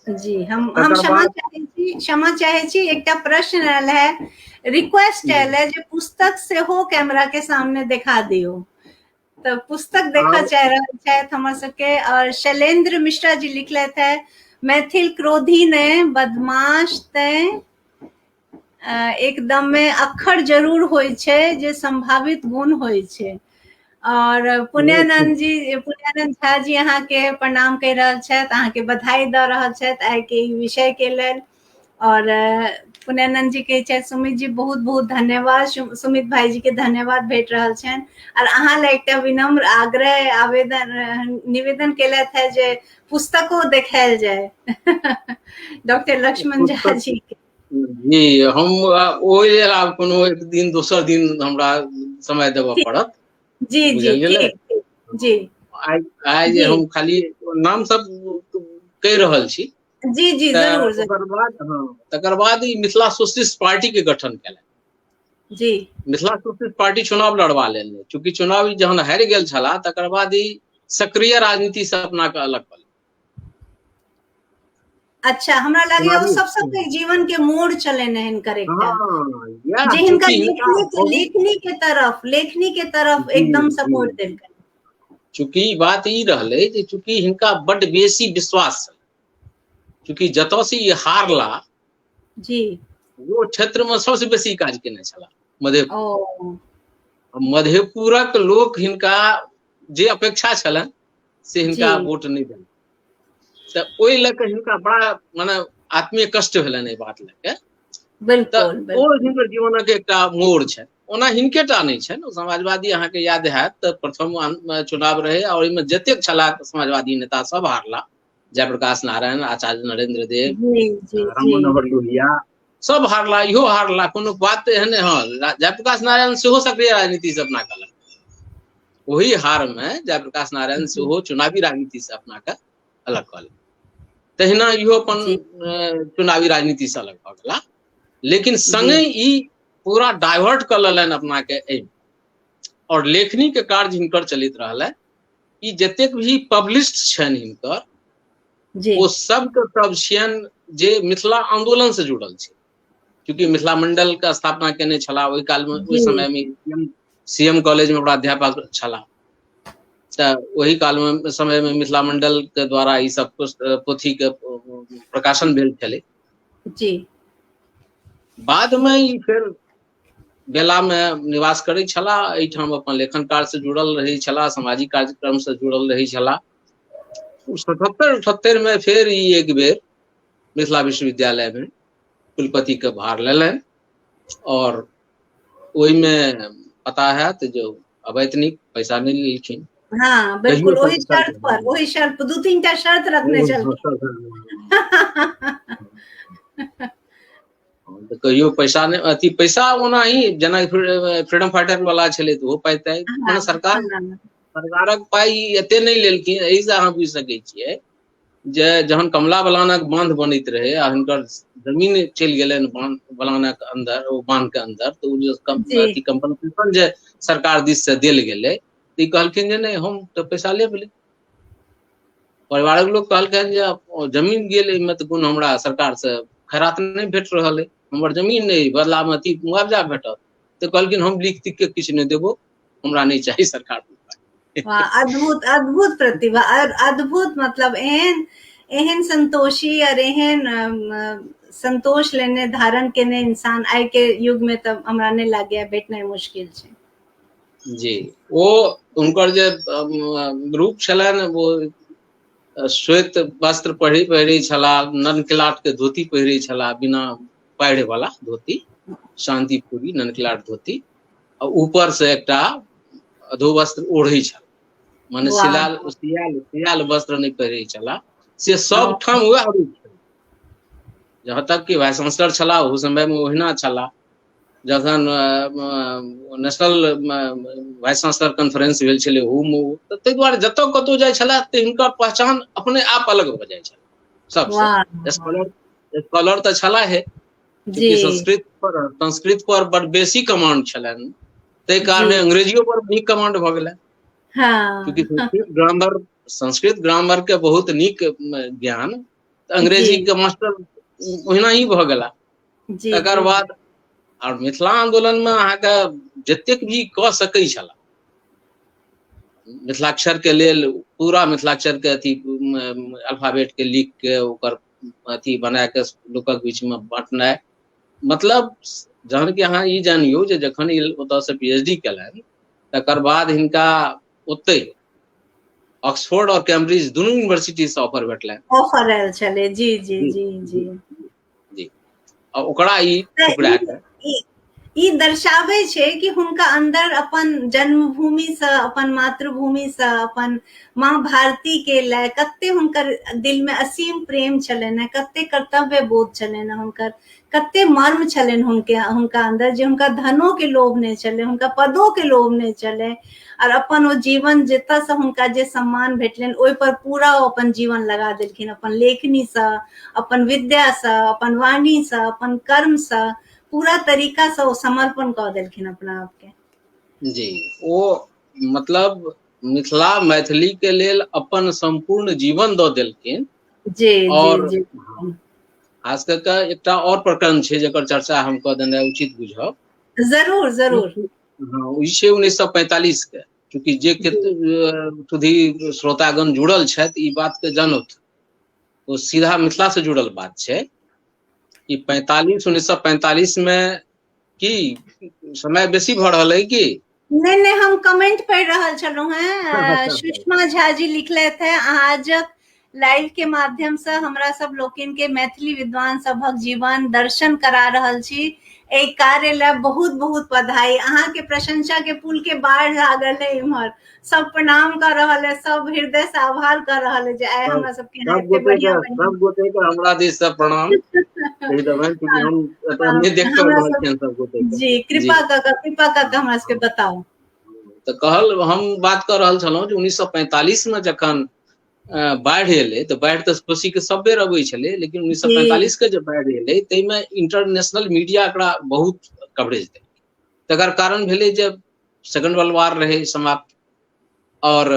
जी, हम क्षमा चाहै छी, क्षमा चाहै छी। एकटा प्रश्न आयल है, रिक्वेस्ट आयल है जे पुस्तक सेहो कैमरा के सामने देखा दियौ। तऽ पुस्तक देखऽ चाहि रहल छथि हमर सबके। और शैलेंद्र मिश्रा जी लिखलथि है, मैथिल क्रोधी ने बदमाश तैं एकदम में अक्षर जरूर होइ छै जे संभावित गुण होइ छै। और पुण्यानंद जी, पुण्यानंद झा जी अहाँके प्रणाम कहि रहल छथि, अहाँके बधाई दऽ रहल छथि आइ के ई विषय के लेल। और पुण्यानंद जी कहै छथि सुमित जी बहुत बहुत धन्यवाद, सुमित भाई जी के धन्यवाद भेट रहल छनि। और अहाँ लए एकटा विनम्र आग्रह आवेदन निवेदन केलथि है जे पुस्तको देखायल जाय डॉक्टर लक्ष्मण झा जी के। जी, हम ओहि लेल आब कोनो एक दिन दोसर दिन हमरा समय देबऽ पड़त। जी जी जी। आइ आइ जे हम खाली नाम सब कहि रहल छी। जी जी, जरूर। तकर बाद, हाँ, तकर बाद ई मिथिला सोशलिस्ट पार्टी के गठन केलनि। जी। मिथिला सोशलिस्ट पार्टी चुनाव लड़वा लेल, चूंकि चुनाव जहन हारि गेल छलाह तकर बाद ई सक्रिय राजनीति से अपना के अलग कऽ। अच्छा, हमरा लागैया ओ सबसँ पैघ जीवन के मोड़ छलनि हिनकर एकटा, जे हिनका लेखनी के तरफ, लेखनी के तरफ एकदम सपोर्ट देलकनि। चूंकि बात ई रहलै जे चूंकि हिनका बड बेसी विश्वास छल, चूंकि जतऽ से ई हारला जी, वो क्षेत्र में सबसे बेसी काज केने छलाह मधेपुर। मधेपुरक लोक हिनका जे अपेक्षा छलनि से हिनका वोट नहि देलनि, तऽ ओहि लऽ कऽ हिनका बड़ा माने आत्मीय कष्ट भेलनि एहि बात लऽ के। बिल्कुल। ओ हिनकर जीवनक एकटा मोड़ छै। ओना हिनके टा नहि छनि, समाजवादी अहाँके याद हैत तऽ प्रथम चुनाव रहै और ओहिमे जतेक छलाह समाजवादी नेता सब हारला, जयप्रकाश नारायण, आचार्य नरेंद्र देव, राम मनोहर लोहिया सब हारला, इहो हारला। कोनो बात एहन, हँ, जयप्रकाश नारायण सेहो सक्रिय राजनीति से अपना कलक, ओही हार में जयप्रकाश नारायण सेहो चुनावी राजनीति से अपना के अलग कऽ, तहिना इहो अपन चुनावी राजनीति से अलग भऽ गेला। लेकिन संगे ई पूरा डाइवर्ट कऽ लेलनि अपना के एहि और लेखनी के कार्य हिनकर चलैत रहल है। ई जतेक भी पब्लिश्ड छनि हिनकर ओ सबके सब छियनि जे मिथिला आंदोलन से जुड़ल छै, क्योंकि मिथिला मंडल के स्थापना केने छलाह ओहि काल में, ओहि समय में सी एम कॉलेज में प्राध्यापक छलाह। तऽ ओहि काल में समय में मिथिला मंडल के द्वारा ई सब पोथी के प्रकाशन भेल छलै। जी। बाद में ई फेर बेला में निवास करै छलाह, एहिठाम अपन लेखन कार्य से जुड़ल रहै छलाह, सामाजिक कार्यक्रम से जुड़ल रहै छलाह। 77-78 में फेर ई एक बेर मिथिला विश्वविद्यालय में कुलपति के भार लेलनि और ओहिमे पता हैत जो अवैतनिक पैसा नहि लेलखिन। हाँ बिल्कुल, ओही शर्त पर, ओही शर्त पर 2-3 टा शर्त रखने छलखिन। तऽ कहियो पैसा नहि, अथी पैसा ओना ही जेना फ्रीडम फाइटर वाला छलै तऽ ओहो पाइ ताइ, मने सरकारक पाइ एते नहि लेलखिन। एहिसँ अहाँ बुझि सकै छियै जे जहन कमला बलानक बांध बनैत रहै आ हुनकर जमीन चलि गेलनि बांध बलानक अंदर, ओ बांध के अंदर, तऽ ओ जे अथी कम्पनसेशन जे सरकार दिस से देल गेलै, तऽ ई कहलखिन जे नहि, हम तऽ पैसा लेब ले। परिवारक लोक कहलखिन जे जमीन गेल एहिमे तऽ कोनो हमरा सरकार से खैरात नहि भेट रहल अइ, हमर जमीन नहि, बदलामे अथी मुआवजा भेटत। तऽ कहलखिन हम लिख तिख के किछु नहि देबो, हमरा नहि चाही सरकार। वाह, अद्भुत, अद्भुत प्रतिभा, अद्भुत, मतलब एहन एहन संतोषी और एहन संतोष लेने धारण केने इंसान आइ के युग में तऽ हमरा नहि लागैया भेटनाइ मुश्किल छै। जी, ओ हुनकर जे रूप छलनि ओ श्वेत वस्त्र पहिरै छलाह, ननकिलाट के धोती पहिरै छलाह, बिना पाढ़ि वाला धोती, शान्तिपुरी ननकिलाट धोती, आ ऊपर से एकटा अधोवस्त्र ओढ़ै छल, माने सिलाल सियाल सियाल वस्त्र नहि पहिरै छलाह, से सब ठाम वएह रूप छल। जहाँ तक कि वाइस चांसलर छलाह ओहू समय मे ओहिना छलाह। जखन नेशनल वाइस चांसलर कॉन्फ्रेंस भेल छलै ओहूमे, ताहि दुआरे जतऽ कतहु जाइ छलाह तऽ हिनकर पहचान अपने आप अलग भऽ जाइ छल सबसँ। स्कॉलर स्कॉलर तऽ छलाह हे, संस्कृत पर बड़ बेसी कमांड छलनि, ताहि कारणे अंग्रेजियो पर नीक कमांड भऽ गेलनि। हाँ। संस्कृत ग्रामर, संस्कृत ग्रामर के बहुत नीक ज्ञान, अंग्रेजी के मास्टर ओहिना ही भऽ गेला। तकर बाद और मिथिला आंदोलन में अहाँके जतेक भी कऽ सकै छला मिथिलाक्षर के लेल, पूरा मिथिलाक्षर के अथी अल्फाबेट के लिख के ओकर अथी बना के लोकक बीच में बांटनाइ, मतलब जहन कि अहाँ ई जानियौ जे जखन ई ओतऽ से पी एच डी केलनि तकर बाद हिनका ओतै ऑक्सफोर्ड और कैम्ब्रिज दुनू यूनिवर्सिटी से ऑफर भेटलनि। ऑफर आयल छलै। जी जी जी जी जी, आ ओकरा ई ठुकरा के ई दर्शाबै छै कि हुनका अंदर अपन जन्मभूमि से, अपन मातृभूमि से, अपन माँ भारती के लए कते हुनकर दिल में असीम प्रेम छलनि हेँ, कते कर्तव्य बोध छलनि हेँ हुनकर, कते मर्म छलनि हुनके हुनका अंदर, जे हुनका धनो के लोभ नहि छलै, हुनका पदो के लोभ नहि छलै, और अपन ओ जीवन जतऽ से हुनका जे सम्मान भेटलनि ओहि पर पूरा ओ अपन जीवन लगा देलखिन, अपन लेखनी से, अपन विद्या से, अपन वाणी से, अपन कर्म से, पूरा तरीका से ओ समर्पण कऽ देलखिन अपना आप के। जी, ओ मतलब मिथिला मैथिली के लेल अपन सम्पूर्ण जीवन दऽ देलखिन। जी। और जी जी खास कऽ के एकटा और प्रकरण छै जकर चर्चा हम कऽ देनाइ उचित बुझब। जरूर जरूर। हाँ, ई छै 1945 के, चूँकि जे सुधी श्रोतागण जुड़ल छथि ई बात के जानत, ओ सीधा मिथिला से जुड़ल बात छै कि 1945 में की समय बेसी भऽ रहल है की? नहि नहि, हम कमेंट पढ़ि रहल छलहुँ हेँ। सुषमा झा जी लिखलथि है, आजक लाइव के माध्यम से हमरा सब लोकनि के मैथिली विद्वान सभक जीवन दर्शन करा रहल छी, एहि कार्य लए बहुत बहुत बधाई। अहाँ के प्रशंसा के पुल के बाढ़ लागल है, इम्हर सब प्रणाम कर रहल है, सब हृदय से आभार कर रहल है जे आइ हमरा सबके सब गोटे के, सब गोटे के हमरा दिस से प्रणाम कहि देबनि, चूँकि हम एतऽ नहि देख रहल छियनि सब गोटे के। जी, कृपा कऽ कऽ, कृपा कऽ कऽ हमरा सबके बताउ। तऽ कहल हम बात कऽ रहल छलहुँ जे 1945 मे जखन बाढ़ि एलै तऽ बाढ़ि तऽ कोसी के सब बेर अबै छलै, लेकिन 1945 के जे बाढ़ि एलै ताहिमे इंटरनेशनल मीडिया एकरा बहुत कवरेज देलकै। तकर कारण भेलै जे सेकेंड वर्ल्ड वार रहै समाप्त और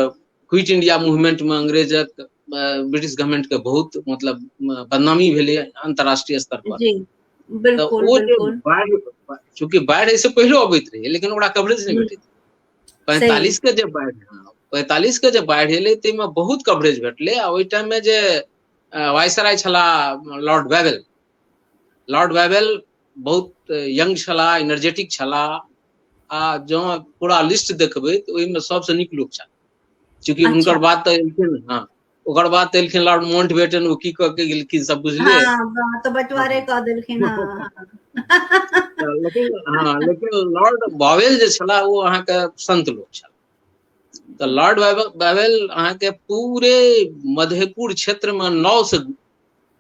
क्विट इंडिया मूवमेंट में अंग्रेजक ब्रिटिश गवर्नमेंट के बहुत मतलब बदनामी भेलै अंतर्राष्ट्रीय स्तर पर। बिल्कुल, ओ जे बाढ़ि, चूँकि बाढ़ि एहिसँ पहिलो अबैत रहै लेकिन ओकरा कवरेज नहि भेटैत। 45 के जे बाढ़ि, 45 के जे बाढ़ि एलै ताहिमे बहुत कवरेज भेटलै। आ ओहि टाइममे जे वाइसराय छलाह लॉर्ड वेवेल, लॉर्ड वेवेल बहुत यंग छलाह, एनर्जेटिक छलाह, आ जँ पूरा लिस्ट देखबै तऽ ओहिमे सबसँ नीक लोक छलाह। चूँकि हुनकर बाद तऽ एलखिन, हँ ओकर बाद तऽ एलखिन लॉर्ड माउंट बेटन, ओ की कऽ के गेलखिन सब बुझलियै, तऽ बंटवारे कऽ देलखिन। लेकिन हँ, लेकिन लॉर्ड बावेल जे छलाह ओ अहाँके संत लोक छलाह। तऽ लॉर्ड बावेल अहाँके पूरे मधेपुर क्षेत्र मे नाव से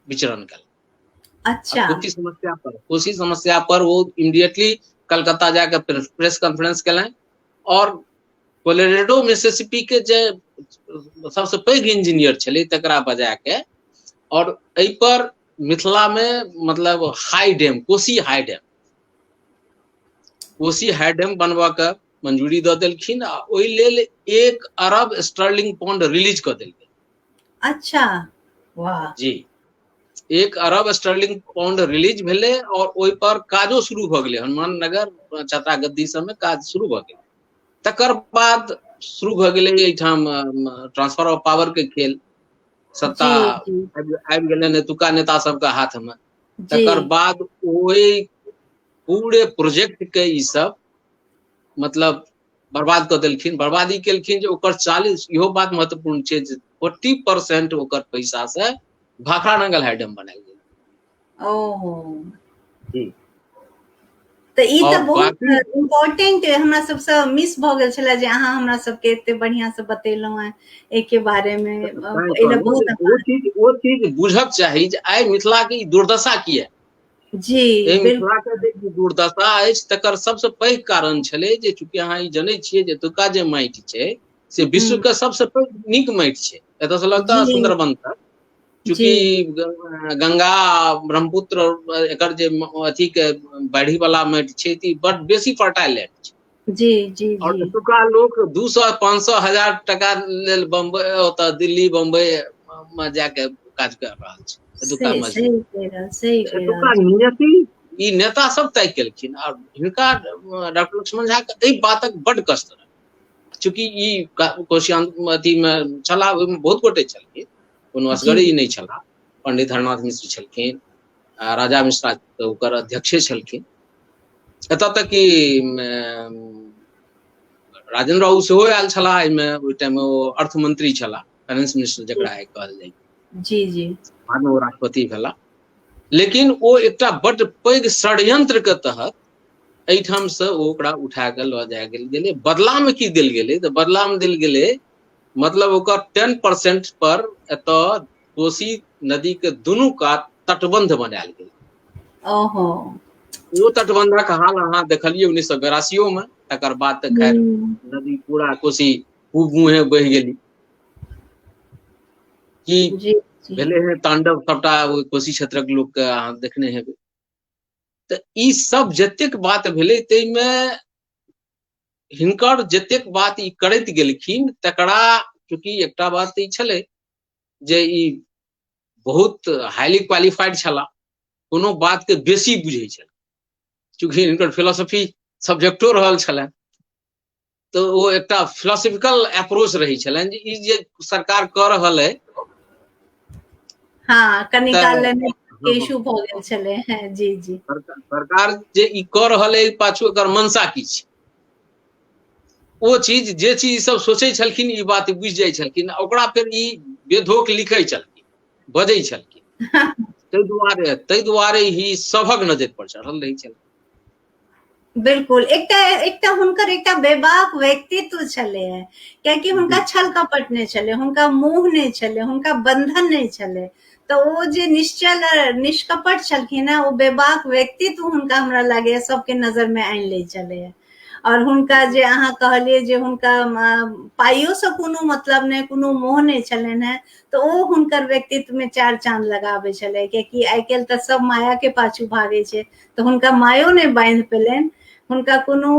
विचरण कयल। अच्छा। कोसी समस्या पर, कोसी समस्या पर वो इमीडिएटली कलकत्ता जाके प्रेस कॉन्फ्रेंस केलनि और कोलोराडो मिसिसिपी के जे सबसे पैघ इंजीनियर छलै तकरा बजा के और एहि पर मिथिला में मतलब high dam, Kosi high dam, Kosi high dam बनबऽ के मंजूरी दऽ देलखिन आ ओहि लेल 1 अरब स्टर्लिंग पाउंड रिलीज कऽ देलखिन। अच्छा, वाह। जी, 1 अरब स्टर्लिंग पाउंड रिलीज भेलै और ओहि पर काजो शुरू भऽ गेलै। हनुमान नगर चतरा गद्दी सबमे काज शुरू भऽ गेलै। तकर बाद शुरू भऽ गेलै एहिठाम ट्रांसफर ऑफ पावर के खेल, सत्ता आबि गेलै एतुका नेता सबके हाथ में। तकर बाद ओहि पूरे प्रोजेक्ट के ई सब मतलब बर्बाद कऽ देलखिन। बर्बादी केलखिन जे ओकर 40, इहो बात महत्वपूर्ण छै जे 40% ओकर पैसा से भाखड़ा नंगल हाई डैम बनायल गेल। ओहो। जी। तऽ ई तऽ बहुत इम्पोर्टेंट हमरा सबसँ मिस भऽ गेल छलै जे अहाँ हमरा सबके एते बढ़िया से बतेलहुँ हेँ एहिके बारे मे। ओ चीज बुझक चाही जे आइ मिथिला के ई दुर्दशा किया जी, मिथिला के जे दुर्दशा अछि तकर सबसँ पैघ कारण छलै जे चूँकि अहाँ ई जनै छियै जे एतुका जे माटि छै से विश्व के सबसँ पैघ नीक माटि छै, एतऽ से लऽ कऽ सुंदरबन तक। चूँकि गंगा ब्रह्मपुत्र एकर जे अथी के बाढ़ि वाला माटि छै तऽ बड बेसी फर्टाइल लैंड छै। जी जी। और एतुका लोक 200 500 हजार टका लेल बम्बई ओतऽ दिल्ली बम्बई मे जाके काज कर रहल छै। एतुका एतुका नियति ई नेता सब तय केलखिन। और हिनका डॉक्टर लक्ष्मण झा के एहि बातक बड कष्ट रहल, चूँकि ई कोशी अथी मे छलाह, ओहिमे बहुत गोटे छलखिन, कोनो असगरे ई नहि छलाह। पंडित हरनाथ मिश्र छलखिन, राजा मिश्रा तऽ ओकर अध्यक्षे छलखिन। एतऽ तक कि राजेंद्र बाबू सेहो आयल छलाह एहिमे, ओहि टाइम मे ओ अर्थमंत्री छलाह, फाइनेंस मिनिस्टर जकरा आइ कहल जाइ। जी जी। बादमे ओ राष्ट्रपति भेला। लेकिन ओ एकटा बड्ड पैघ षड्यंत्र के तहत एहिठाम से ओ ओकरा उठा कऽ लऽ जाय गेल गेलै। बदला मे की देल गेलै तऽ बदला मे देल गेलै मतलब ओकर 10% पर एतऽ कोसी नदी के दुनू कात तटबंध बनायल गेल। ओहो। ओ तटबंधक हाल अहाँ देखलियै 1982 मे। तकर बाद तऽ खैर नदी पूरा कोसी पूब मुहे बहि गेली। की भेलै हे तांडव सबटा ओहि कोसी क्षेत्रक लोक के अहाँ देखने हेबै। तऽ ई सब जतेक बात भेलै ताहिमे हिनकर जतेक बात ई करैत गेलखिन तकरा, चूँकि एकटा बात ई छलै जे ई बहुत हाईली क्वालिफाइड छलाह, कोनो बात के बेसी बुझै छल, चूँकि हिनकर फिलोसफी सब्जेक्टो रहल छलनि, तऽ ओ एकटा फिलोसफिकल अप्रोच रहै छलनि जे ई जे सरकार कऽ रहल अइ। हाँ, कनी काल इशू भऽ गेल छलै। जी जी। सरकार जे ई कऽ रहल अइ पाछू एकर मंशा की छै, ओ चीज जे चीज सब सोचै छलखिन ई बात बुझि जाइ छलखिन, ओकरा फेर ई बेधोक लिखै छलखिन, बजै छलखिन। ताहि दुआरे ही सभक नजर पर चढ़ल रहै छल। बिल्कुल, एकटा एकटा हुनकर एकटा बेबाक व्यक्तित्व छलै है, कियाकि हुनका छल कपट नहि छलै, हुनका मोह नहि छलै, हुनका बंधन नहि छलै, तऽ ओ जे निश्चल निष्कपट छलखिन हेँ, ओ बेबाक व्यक्तित्व हुनका हमरा लागैए सबके नजर मे आनि लै छलै है। और हुनका जे अहाँ कहलियै जे हुनका पाइयो से कोनो मतलब नहि, कोनो मोह नहि छलनि हेँ, तऽ ओ हुनकर व्यक्तित्व में चार चांद लगाबै छलै। कियाकि आइ काल्हि तऽ सब माया के पाछू भागै छै, तऽ हुनका मायो नहि बांधि पेलनि, हुनका कोनो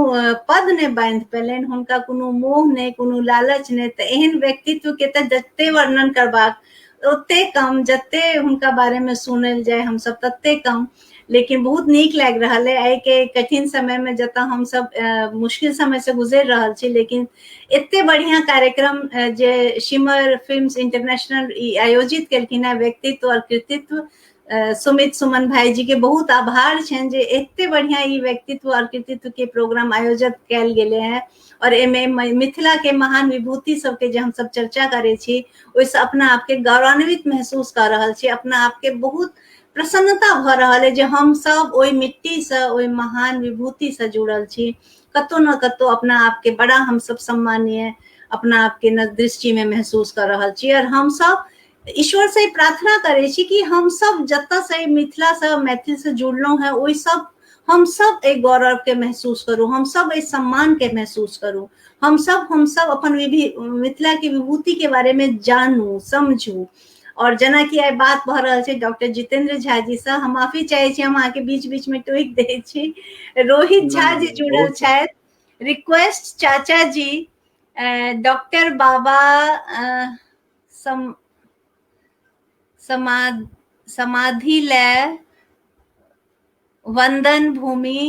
पद नहि बांधि पेलनि, हुनका कोनो मोह नहि, कोनो लालच नहि। तऽ एहन व्यक्तित्व के तऽ जते वर्णन करबाक ओते कम, जते हुनका बारे में सुनल जाय हमसब तते कम। लेकिन बहुत नीक लागि रहल है आइ के कठिन समय में, जतऽ हमसब मुश्किल समय से गुजरि रहल छी, लेकिन एते बढ़िया कार्यक्रम जे शिमर फिल्म्स इंटरनेशनल ई आयोजित केलखिन है, व्यक्तित्व और कृतित्व, सुमित सुमन भाई जी के बहुत आभार छनि जे एते बढ़िया ई व्यक्तित्व और कृतित्व के प्रोग्राम आयोजित कयल गेले हैं। और एमे मिथिला के महान विभूति सबके जे हमसब चर्चा करै छी, ओहिसँ अपना आपके गौरवान्वित महसूस कऽ रहल छी, अपना आपके बहुत प्रसन्नता भऽ रहल है जे हमसब ओहि मिट्टी से, ओहि महान विभूति से जुड़ल छी। कतौ न कतौ अपना आपके बड़ा हमसब सम्मानीय अपना आपके दृष्टि में महसूस कऽ रहल छी। और हमसब ईश्वर से प्रार्थना करै छी कि हमसब जतऽ से मिथिला से, मैथिल से जुड़लहुँ हैं, ओहि सब हमसब एहि गौरव के महसूस करू, हमसब एहि सम्मान के महसूस करू, हमसब अपन मिथिला के विभूति के बारे में जानू, समझू। और जेनाकि आइ बात भऽ रहल छै डॉक्टर जितेंद्र झा जी से, हम माफी चाहै छी, हम अहाँके बीच बीच में टोकि दै छी। रोहित झा जी जुड़ल छथि, रिक्वेस्ट चाचा जी डॉक्टर बाबा समाधि लय वंदन भूमि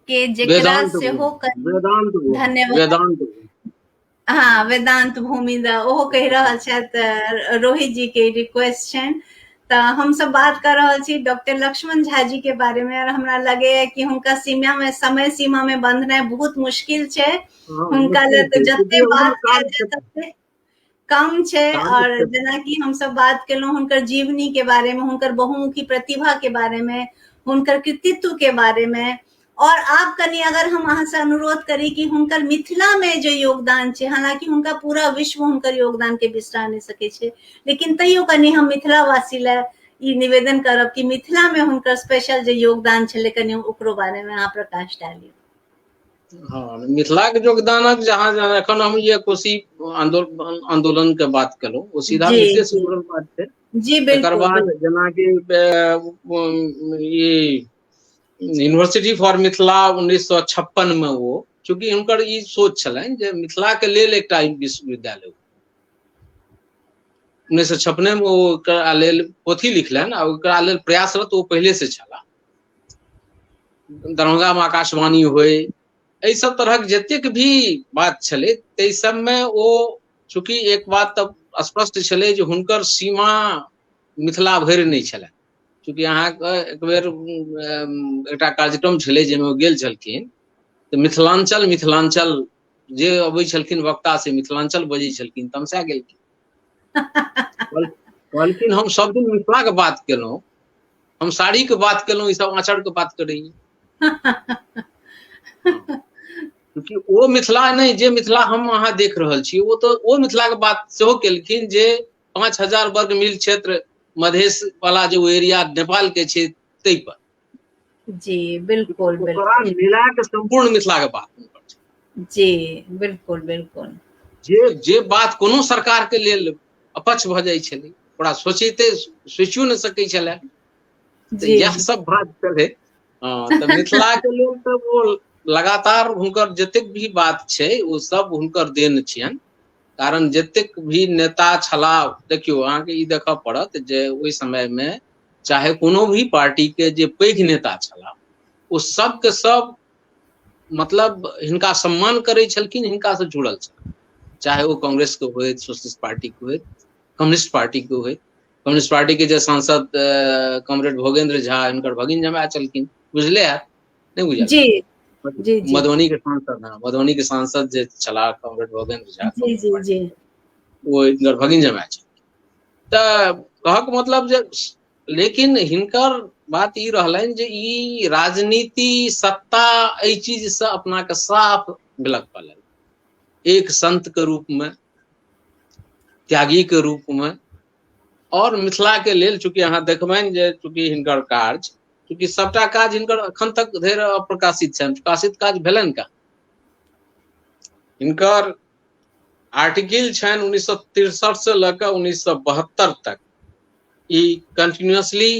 के जेकरा सेहो धन्यवाद। वेदांत, हाँ, वेदांत भूमि द ओहो कहि रहल छथि, रोहित जी के रिक्वेस्ट छनि। तऽ हमसब बात कर रहल छी डॉक्टर लक्ष्मण झा जी के बारे में, और हमरा लगैया कि हुनका सीमा में, समय सीमा में बंधनाइ बहुत मुश्किल छै हुनका लए, तऽ जते बात कयल जाय तते कम छै। और जेनाकि हमसब बात केलहुँ हुनकर जीवनी के बारे में, हुनकर बहुमुखी प्रतिभा के बारे में, हुनकर कृतित्व के बारे में, और आब कनि अगर हम अहाँ से अनुरोध करी कि हुनकर मिथिला में जे योगदान छै, हालांकि हुनका पूरा विश्व हुनकर योगदान के बिसरा नहि सकै छै, लेकिन तैयो कनि हम मिथिलावासी लए ई निवेदन करब कि मिथिला में हुनकर स्पेशल जे योगदान छलै, कनि ओकरो बारे में अहाँ प्रकाश डालियौ। हाँ, मिथिलाके योगदानक जहाँ जहाँ एखन हम ये कोसी आंदोलन के बात केलहुँ, ओ सीधा मिथिले से जुड़ल बात छै। जी, एकर बाद जेनाकि ई यूनिवर्सिटी फॉर मिथिला 1956 में, ओ चूँकि हुनकर ई सोच छलनि जे मिथिला के लेल एकटा विश्वविद्यालय, 1956 में ओ ओकरा लेल पोथी लिखलनि आ ओकरा लेल प्रयासरत ओ पहिले से छलाह। दरभंगा मे आकाशवाणी होइ, एहि सब तरहक जतेक भी बात छलै ताहि सबमे ओ, चूँकि एक बात तऽ स्पष्ट छलै जे हुनकर सीमा मिथिला भरि नहि छलनि। चूँकि अहाँके एक बेर एकटा कार्यक्रम छलै जाहिमे ओ गेल छलखिन, तऽ मिथिलाञ्चल मिथिलाञ्चल जे अबै छलखिन वक्ता से मिथिलाञ्चल बजै छलखिन, तमसा गेलखिन, कहलखिन हम सब दिन मिथिलाके बात केलहुँ, हम साड़ीके बात केलहुँ, ई सब आँचरके बात करैया। क्योंकि ओ मिथिला नहि जे मिथिला हम अहाँ देख रहल छी, ओ तऽ ओ मिथिलाके बात सेहो केलखिन जे 5000 वर्ग मील क्षेत्र मधेश वाला जे ओ एरिया नेपाल के छै ताहि पर। जी बिल्कुल, ओकरा मिला के सम्पूर्ण मिथिला के बात। जी बिल्कुल बिल्कुल। जे जे बात कोनो सरकार के लेल अपच भऽ जाइ छलै, ओकरा सोचिते सोचियो नहि सकै छलै, इएह सब बात छलै। हँ, तऽ मिथिला के लेल तऽ ओ लगातार हुनकर जतेक भी बात छै ओ सब हुनकर देन छियनि। कारण जतेक भी नेता छलाह, देखियौ अहाँके ई देखऽ पड़त जे ओहि समय मे चाहे कोनो भी पार्टी के जे पैघ नेता छलाह ओ सबके सब मतलब हिनका सम्मान करै छलखिन, हिनका से जुड़ल छलखिन, चाहे ओ कांग्रेस के होइत, सोशलिस्ट पार्टी के होइत, कम्युनिस्ट पार्टी के होइत। कम्युनिस्ट पार्टी के जे सांसद कॉमरेड भोगेंद्र झा, हिनकर भगिन जमाय छलखिन, बुझले हैत नहि बुझल? जी जी। मधुबनी के सांसद, हाँ, मधुबनी के सांसद जे छलाह कॉमरेड भोगेंद्र झा, जी जी जी ओ हिनकर भगिन जमाय छलखिन। तऽ कहक मतलब जे लेकिन हिनकर बात ई रहलनि जे ई राजनीति सत्ता एहि चीज से अपना के साफ विलग कऽ लेलनि, एक संत के रूप में, त्यागी के रूप में, और मिथिला के लेल चूंकि अहाँ देखबनि जे चूंकि हिनकर कार्य, चूंकि सबटा काज हिनकर अखन तक धरि अप्रकाशित छनि, प्रकाशित काज भेलनि कहाँ? हिनकर आर्टिकल छनि 1963 से लऽ कऽ 1972 तक ई कंटिन्यूअसली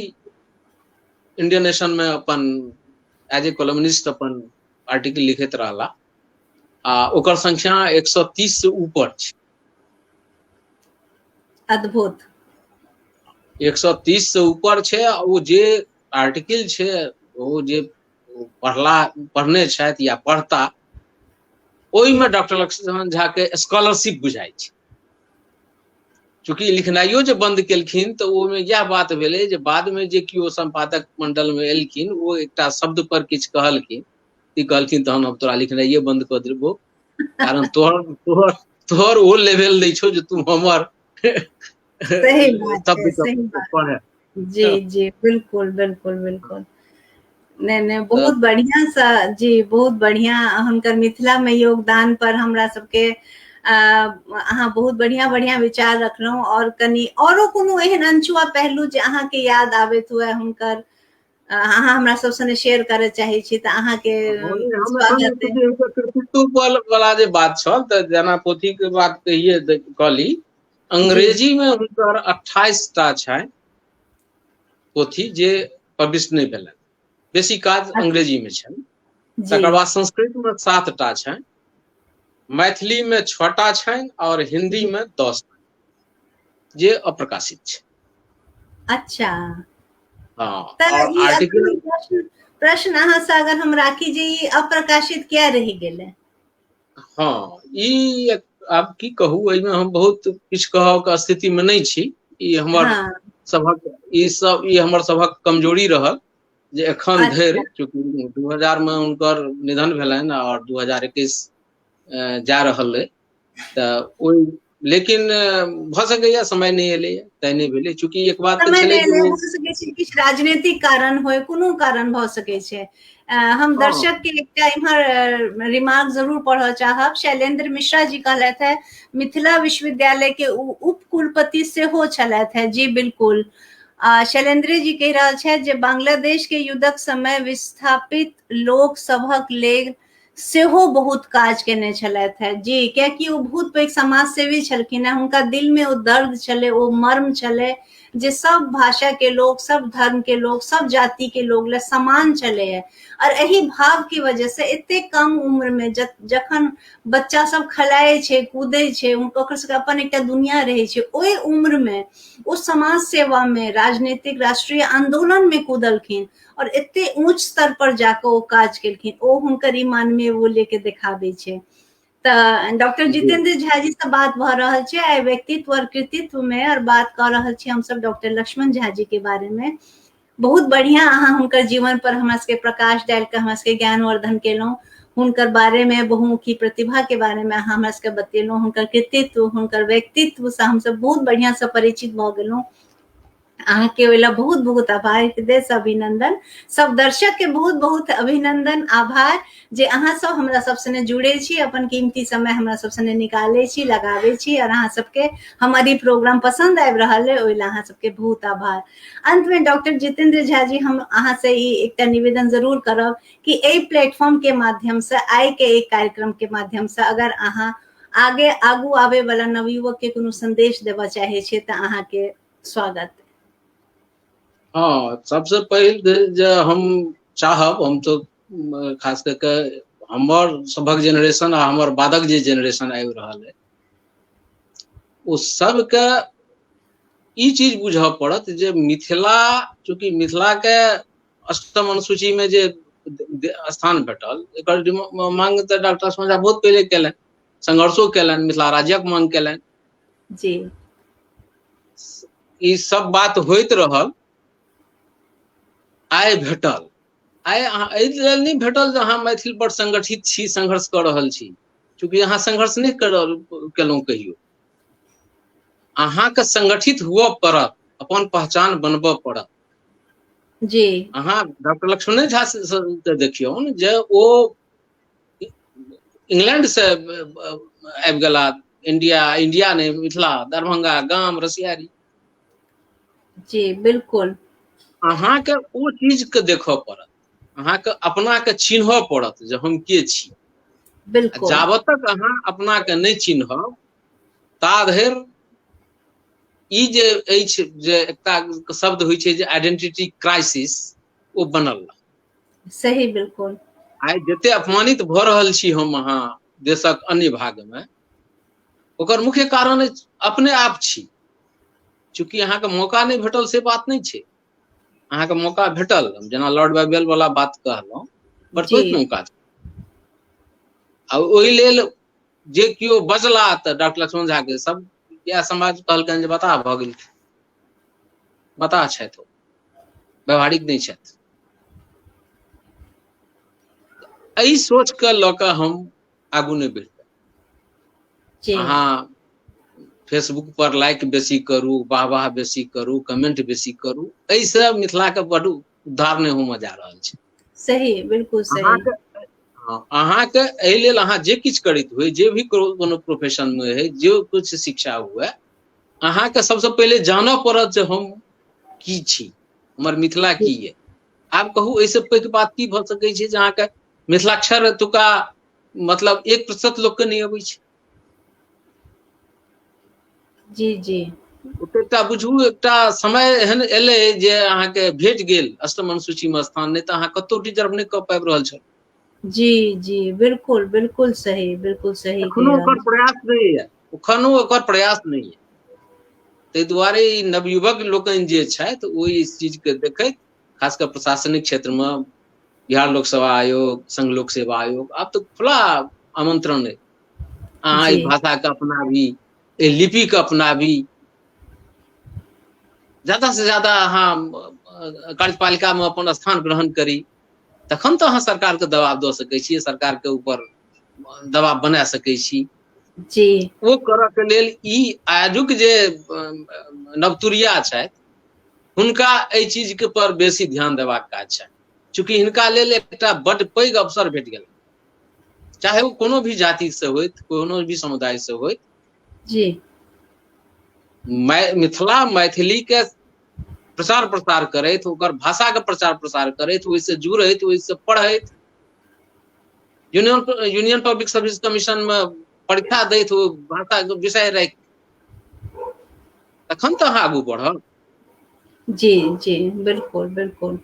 इंडियन नेशन में अपन एज ए कॉलमनिस्ट अपन आर्टिकल लिखैत रहला, आ ओकर संख्या 130 से ऊपर छै। अद्भुत। 130 से ऊपर छै। आ ओ जे आर्टिकल छै ओ जे पढ़ला पढ़ने छथि या पढ़ता, ओहिमे डॉक्टर लक्ष्मण झा के स्कॉलरशिप बुझाइ छै। चूँकि लिखनाइयो जे बन्द केलखिन तऽ ओहिमे इएह बात भेलै जे बादमे जे केओ सम्पादक मण्डलमे एलखिन ओ एकटा शब्द पर किछु कहलखिन, ई कहलखिन तहन हम तोरा लिखनाइये बन्द कऽ देबो, कारण तोहर तोहर तोहर ओ लेवल नहि छौ जे तू हमर सही बात छै, सही बात। जी जी बिल्कुल बिल्कुल बिल्कुल। नहि नहि, बहुत बढ़िया सा जी, बहुत बढ़िया हुनकर मिथिला में योगदान पर हमरा सबके अहाँ बहुत बढ़िया बढ़िया विचार रखलहुँ। और कनि औरो कोनो एहन अनछुआ पहलू जे अहाँके याद आबैत हुए हुनकर, अहाँ हमरा सब संगे शेयर करय चाहै छी तऽ अहाँके स्वागत। कृतित्व वाला जे बात छल तऽ जेना पोथी के बात कहिए कहली, अंग्रेजी में हुनकर 28 टा छनि पोथी जे पब्लिश नहि भेलनि, बेसी काज अंग्रेजी में छनि। तकर बाद संस्कृत में 7 टा छनि, मैथिली में 6 टा छनि और हिंदी में 10 जे अप्रकाशित छै। अच्छा। हाँ, प्रश्न अहाँ से अगर हम राखी जे ई अप्रकाशित किया रहि गेलै? हाँ, ई आब की कहू, एहिमे हम बहुत किछु कहऽ के स्थिति में नहि छी। ई हमर सभक ई सब ई हमर सभक कमजोरी रहल जे एखन धरि, चूँकि 2000 में हुनकर निधन भेलनि और 2021 जा रहल अइ, तऽ ओहि लेकिन भऽ सकैया समय नहि एलैया तैं नहि भेलै। चूँकि एक बात तऽ छलै जे किछु राजनीतिक कारण होय, कोनो कारण भऽ सकै छै। हम दर्शक के एकटा इम्हर रिमार्क जरूर पढ़ऽ चाहब। शैलेंद्र मिश्रा जी कहलथि है मिथिला विश्वविद्यालय के उपकुलपति सेहो छलथि है। जी बिल्कुल। शैलेंद्र जी कहि रहल छथि जे बांग्लादेश के युद्धक समय विस्थापित लोक सभक लेल सेहो बहुत काज केने छलथि है। जी, कियाकि ओ बहुत पैघ समाज सेवी छलखिन है, हुनका दिल में ओ दर्द छलै, ओ मर्म छलै जे सब भाषा के लोग, सब धर्म के लोग, सब जाति के लोग ले समान छलै है। और एहि भाव के वजह से एते कम उम्र में जखन बच्चा सब खेलाइ छै, कूदै छै, ओकर सबके अपन एकटा दुनिया रहै छै, ओहि उम्र में ओ समाज सेवा में, राजनीतिक राष्ट्रीय आंदोलन में कूदलखिन और एते ऊंच स्तर पर जाकऽ ओ काज केलखिन। ओ हुनकर ई मानवीय मूल्य के देखाबै छै। तऽ डॉक्टर जितेंद्र झा जी से बात भऽ रहल छै आइ व्यक्तित्व और कृतित्व में, और बात कऽ रहल छी हमसब डॉक्टर लक्ष्मण झा जी के बारे में। बहुत बढ़िया अहाँ हुनकर जीवन पर हमरा सबके प्रकाश डालि कऽ हमरा सबके ज्ञानवर्धन केलहुँ। हुनकर बारे में, बहुमुखी प्रतिभा के बारे में अहाँ हमरा सबके बतेलहुँ, हुनकर कृतित्व, हुनकर व्यक्तित्व से हमसब बहुत बढ़िया से परिचित भऽ गेलहुँ। अहाँके ओहि लए बहुत बहुत आभार, हृदय से अभिनंदन। सब दर्शक के बहुत बहुत अभिनंदन, आभार जे अहाँ सब हमरा सब सने जुड़े छी, अपन कीमती समय हमरा सब सने निकाले छी, लगावे छी, और अहाँ सबके हमर ई प्रोग्राम पसंद आबि रहल है, ओहि लए अहाँ सबके बहुत आभार। अंत में डॉक्टर जितेंद्र झा जी, हम अहाँ से ई एकटा निवेदन जरूर करब कि एहि प्लेटफॉर्म के माध्यम से, आइ के एक कार्यक्रम के माध्यम से अगर अहाँ आगे आगू आबे वाला नवयुवक के कोनो संदेश देबऽ चाहे छियै तऽ अहाँके स्वागत। हाँ, सबसे पहिल जे हम चाहब, हम तो खास कर के हमर सभक जेनरेशन आ हमर बादक जे जेनरेशन आबि रहल है ओ सबके ई चीज बुझऽ पड़त जे मिथिला, चूँकि मिथिला के अष्टम अनुसूची में जे स्थान भेटल, एकर मांग तऽ डॉक्टर लक्ष्मण झा बहुत पहिले केलनि, संघर्षो केलनि, मिथिला राज्यक मांग केलनि। जी। ई सब बात होइत रहल, आइ भेटल। आइ अहाँ एहि लेल नहि भेटल जे अहाँ मैथिल पर संगठित छी, संघर्ष कऽ रहल छी, चूँकि अहाँ संघर्ष नहि केलहुँ कहियो। अहाँके संगठित हुअ पड़त, अपन पहचान बनबऽ पड़त। जी। अहाँ डॉक्टर लक्ष्मण झा से देखियौ जे ओ इंग्लैंड से आबि गेला इंडिया, इंडिया नहि मिथिला, दरभंगा गाम, रसियारी। जी बिल्कुल। अहाँके ओ चीज के देखऽ पड़त, अहाँके अपना के चिन्हऽ पड़त जे हम के छी। बिल्कुल। जाबत तक अहाँ अपना के नहि चिन्हब ता धरि ई जे अछि जे एकटा शब्द होइ छै जे आइडेंटिटी क्राइसिस, ओ बनल रहत। सही, बिल्कुल। आइ जते अपमानित भऽ रहल छी हम अहाँ देशक अन्य भाग में, ओकर मुख्य कारण अछि अपने आप छी। चूँकि अहाँके मौका नहि भेटल से बात नहि छै, अहाँके मौका भेटल, जेना लॉर्ड वेबेल वाला बात कहलहुँ, बड़ पैघ मौका छै। आ ओहि लेल जे केओ बजला तऽ डॉक्टर लक्ष्मण झा के सब इएह समाज कहलकनि जे बताह भऽ गेल, बताह छथि, ओ व्यवहारिक नहि छथि। एहि सोच के लऽ कऽ हम आगू नहि बढ़ि पाबि। अहाँ फेसबुक पर लाइक बेसी करू, वाह वाह बेसी करू, कमेंट बेसी करू, एहिसँ मिथिलाके बड उद्धार नहि होमय जा रहल छै। सही, बिल्कुल सही। अहाँके एहि लेल अहाँ जे किछु करैत हुए, जे भी कोनो प्रोफेशन में है, जे किछु शिक्षा हुए, अहाँके सबसँ पहिले जानऽ पड़त जे हम की छी, हमर मिथिला की ये। आब कहू एहिसँ पैघ बात की भऽ सकै छै जे अहाँके मिथिलाक्षर एतुका मतलब 1% लोकके नहि अबै छै। जी जी। एकटा बुझू एकटा समय एहन एलै जे अहाँके भेट गेल अष्टम अनुसूची मे स्थान, नहि तऽ अहाँ कतौ रिजर्व नहि कऽ पाबि रहल छल। जी जी, बिल्कुल बिल्कुल सही, बिल्कुल सही। एखनो ओकर प्रयास नहि यऽ, एखनो ओकर प्रयास नहि यऽ। ताहि दुआरे ई नवयुवक लोकनि जे छथि ओ इस चीजके देखैत, खास कऽ प्रशासनिक क्षेत्रमे बिहार लोक सेवा आयोग, संघ लोक सेवा आयोग, आब तऽ खुला आमंत्रण अइ, अहाँ एहि भाषाके अपनाबी, एहि लिपिके अपनाबी, ज्यादा से ज्यादा अहाँ कार्यपालिकामे अपन स्थान ग्रहण करी, तखन तऽ अहाँ सरकारके दबाव दऽ सकै छी, सरकारके ऊपर दबाव बना सकै छी। जी। ओ करऽ के लेल ई आजुक जे नवतुरिया छथि हुनका एहि चीज के पर बेसी ध्यान देबाक काज छनि, चूँकि हिनका लेल एकटा बड्ड पैघ अवसर भेट गेल, चाहे ओ कोनो भी जाति से होइत, कोनो भी समुदाय से होइत। जी। मिथिला मैथिली के प्रचार प्रसार करैत, ओकर भाषा के प्रचार प्रसार करैत, ओहिसँ जुड़ैत, ओहिसँ पढ़ैत, यूनियन पब्लिक सर्विस कमीशन में परीक्षा दैत, ओ भाषा के विषय राखि, तखन तऽ अहाँ आगू बढ़ब। जी जी, बिल्कुल बिल्कुल।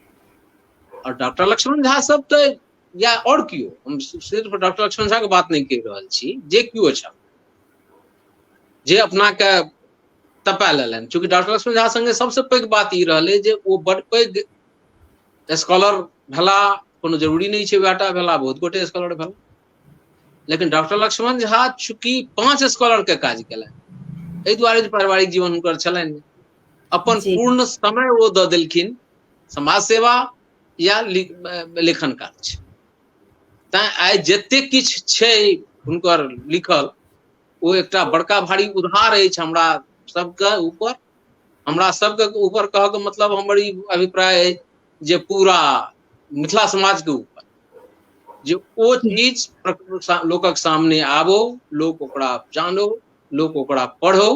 और डॉक्टर लक्ष्मण झा सब तऽ या और केओ, हम सिर्फ डॉक्टर लक्ष्मण झा के बात नहि कहि रहल छी, जे केओ छल जे अपना के तपा लेलनि, चूँकि डॉक्टर लक्ष्मण झा संगे सबसे पैघ बात ई रहलै जे ओ बड पैघ स्कॉलर भेला, कोनो जरूरी नहि छै वएहटा भेला, बहुत गोटे स्कॉलर भेला, लेकिन डॉक्टर लक्ष्मण झा चूँकि 5 स्कॉलर के काज केलनि, एहि दुआरे जे पारिवारिक जीवन हुनकर छलनि, अपन पूर्ण समय ओ दऽ देलखिन समाज सेवा या लेखन कार्य। तैं आइ जते किछु छै हुनकर लिखल, ओ एकटा बड़का भारी उधार अछि हमरा सबके ऊपर। हमरा सबके ऊपर कहऽके मतलब हमर ई अभिप्राय अछि जे पूरा मिथिला समाजके ऊपर जे ओ चीज लोकक सामने आबो, लोक ओकरा जानो, लोक ओकरा पढ़ो,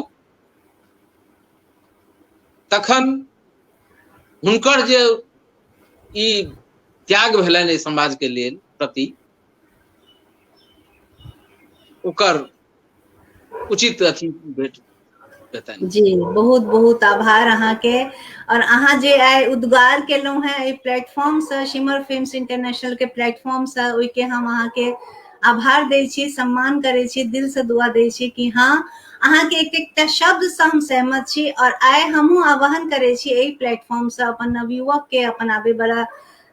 तखन हुनकर जे ई त्याग भेलनि एहि समाजके लेल प्रति, ओकर उचित अथी भेट पेतनि। जी, बहुत बहुत आभार अहाँके। और अहाँ जे आइ उद्गार केलहुँ हेँ एहि प्लेटफॉर्मसँ, शिमर फिल्म्स इंटरनेशनल के प्लेटफॉर्मसँ, ओहिके हम अहाँके आभार दै छी, सम्मान करै छी, दिलसँ दुआ दै छी कि हँ अहाँके एक एकटा शब्दसँ हम सहमत छी। और आइ हमहूँ आह्वान करै छी एहि प्लेटफॉर्मसँ अपन नवयुवकके, अपन आबैवला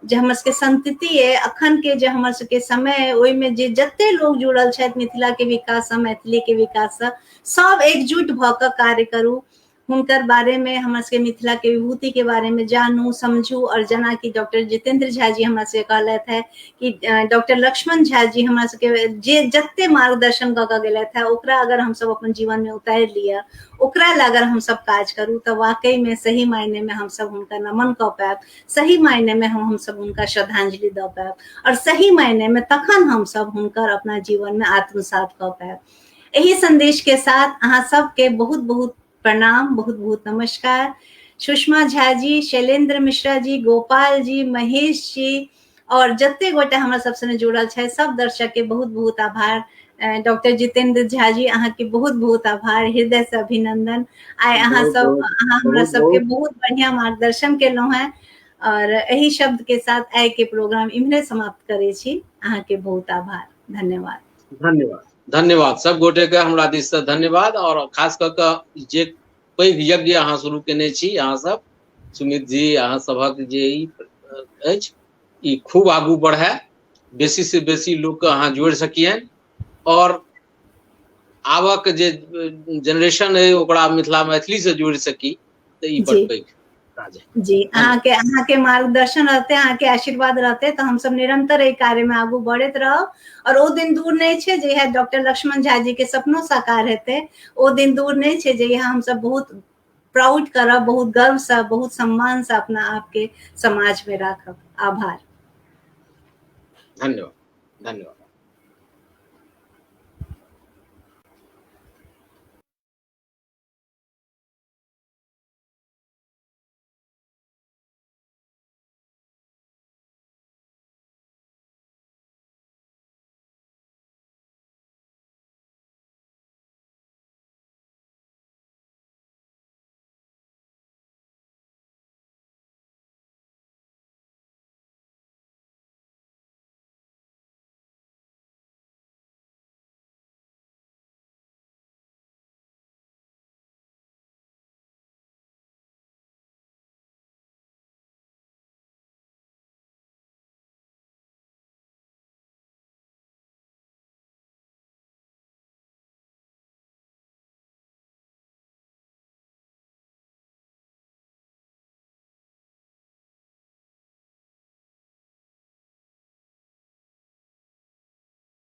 जे हमर सबके संतति अइ, अखन के जे हमर सबके समय अइ, ओहिमे जे जते लोग जुड़ल छथि मिथिला के विकाससँ, मैथिली के विकाससँ, सब एकजुट भऽ कऽ कार्य करू। हुनकर बारे में, हमर सबके मिथिला के विभूति के बारे में जानू, समझू। और जेना कि डॉक्टर जितेंद्र झा जी हमरा सबके कहलथि है कि डॉक्टर लक्ष्मण झा जी हमरा सबके जे जते मार्गदर्शन कऽ कऽ गेलथि है, ओकरा अगर हमसब अपन जीवन में उतारि लिअ, ओकरा लए अगर हमसब काज करू, तऽ वाकई में सही मायने में हमसब हुनका नमन कऽ पायब, सही मायने में हमसब हुनका श्रद्धांजलि दऽ पायब, और सही मायने में तखन हमसब हुनकर अपना जीवन में आत्मसात कऽ पायब। एहि संदेश के साथ अहाँ सबके बहुत बहुत प्रणाम, बहुत बहुत नमस्कार। सुषमा झा जी, शैलेंद्र मिश्रा जी, गोपाल जी, महेश जी और जते गोटे हमरा सब संगे जुड़ल छै सब दर्शक के बहुत बहुत आभार। डॉक्टर जितेंद्र झा जी, अहाँ के बहुत बहुत आभार, हृदय से अभिनंदन। आइ अहाँ सब, अहाँ हमरा सबके बहुत बढ़िया मार्गदर्शन केलहुँ हैं और एहि शब्द के साथ आइ के प्रोग्राम इम्हरे समाप्त करै छी। अहाँ के बहुत आभार, धन्यवाद। धन्यवाद, धन्यवाद सब गोटे के हमरा दिस से धन्यवाद। और खास कऽ कऽ जे पैघ यज्ञ अहाँ शुरू केने छी। अहाँ सब सुमित जी, अहाँ सभक जे ई अछि ई खूब आगू बढ़य, बेसी से बेसी लोकके अहाँ जोड़ि सकियनि और आबक जे जेनरेशन अइ ओकरा मिथिला मैथिली से जोड़ि सकी, तऽ ई बड़ पैघ काज है। जी, अहाँके मार्गदर्शन रहते, अहाँके आशीर्वाद रहते तऽ हमसब निरंतर एहि कार्य में आगू बढ़ैत रहब। और ओ दिन दूर नहि छै जहिया डॉक्टर लक्ष्मण झा जी के सपनो साकार हेतै। ओ दिन दूर नहि छै जहिया हमसब बहुत प्राउड करब, बहुत गर्व से, बहुत सम्मान से अपना आप के समाज में राखब। आभार। धन्यवाद, धन्यवाद।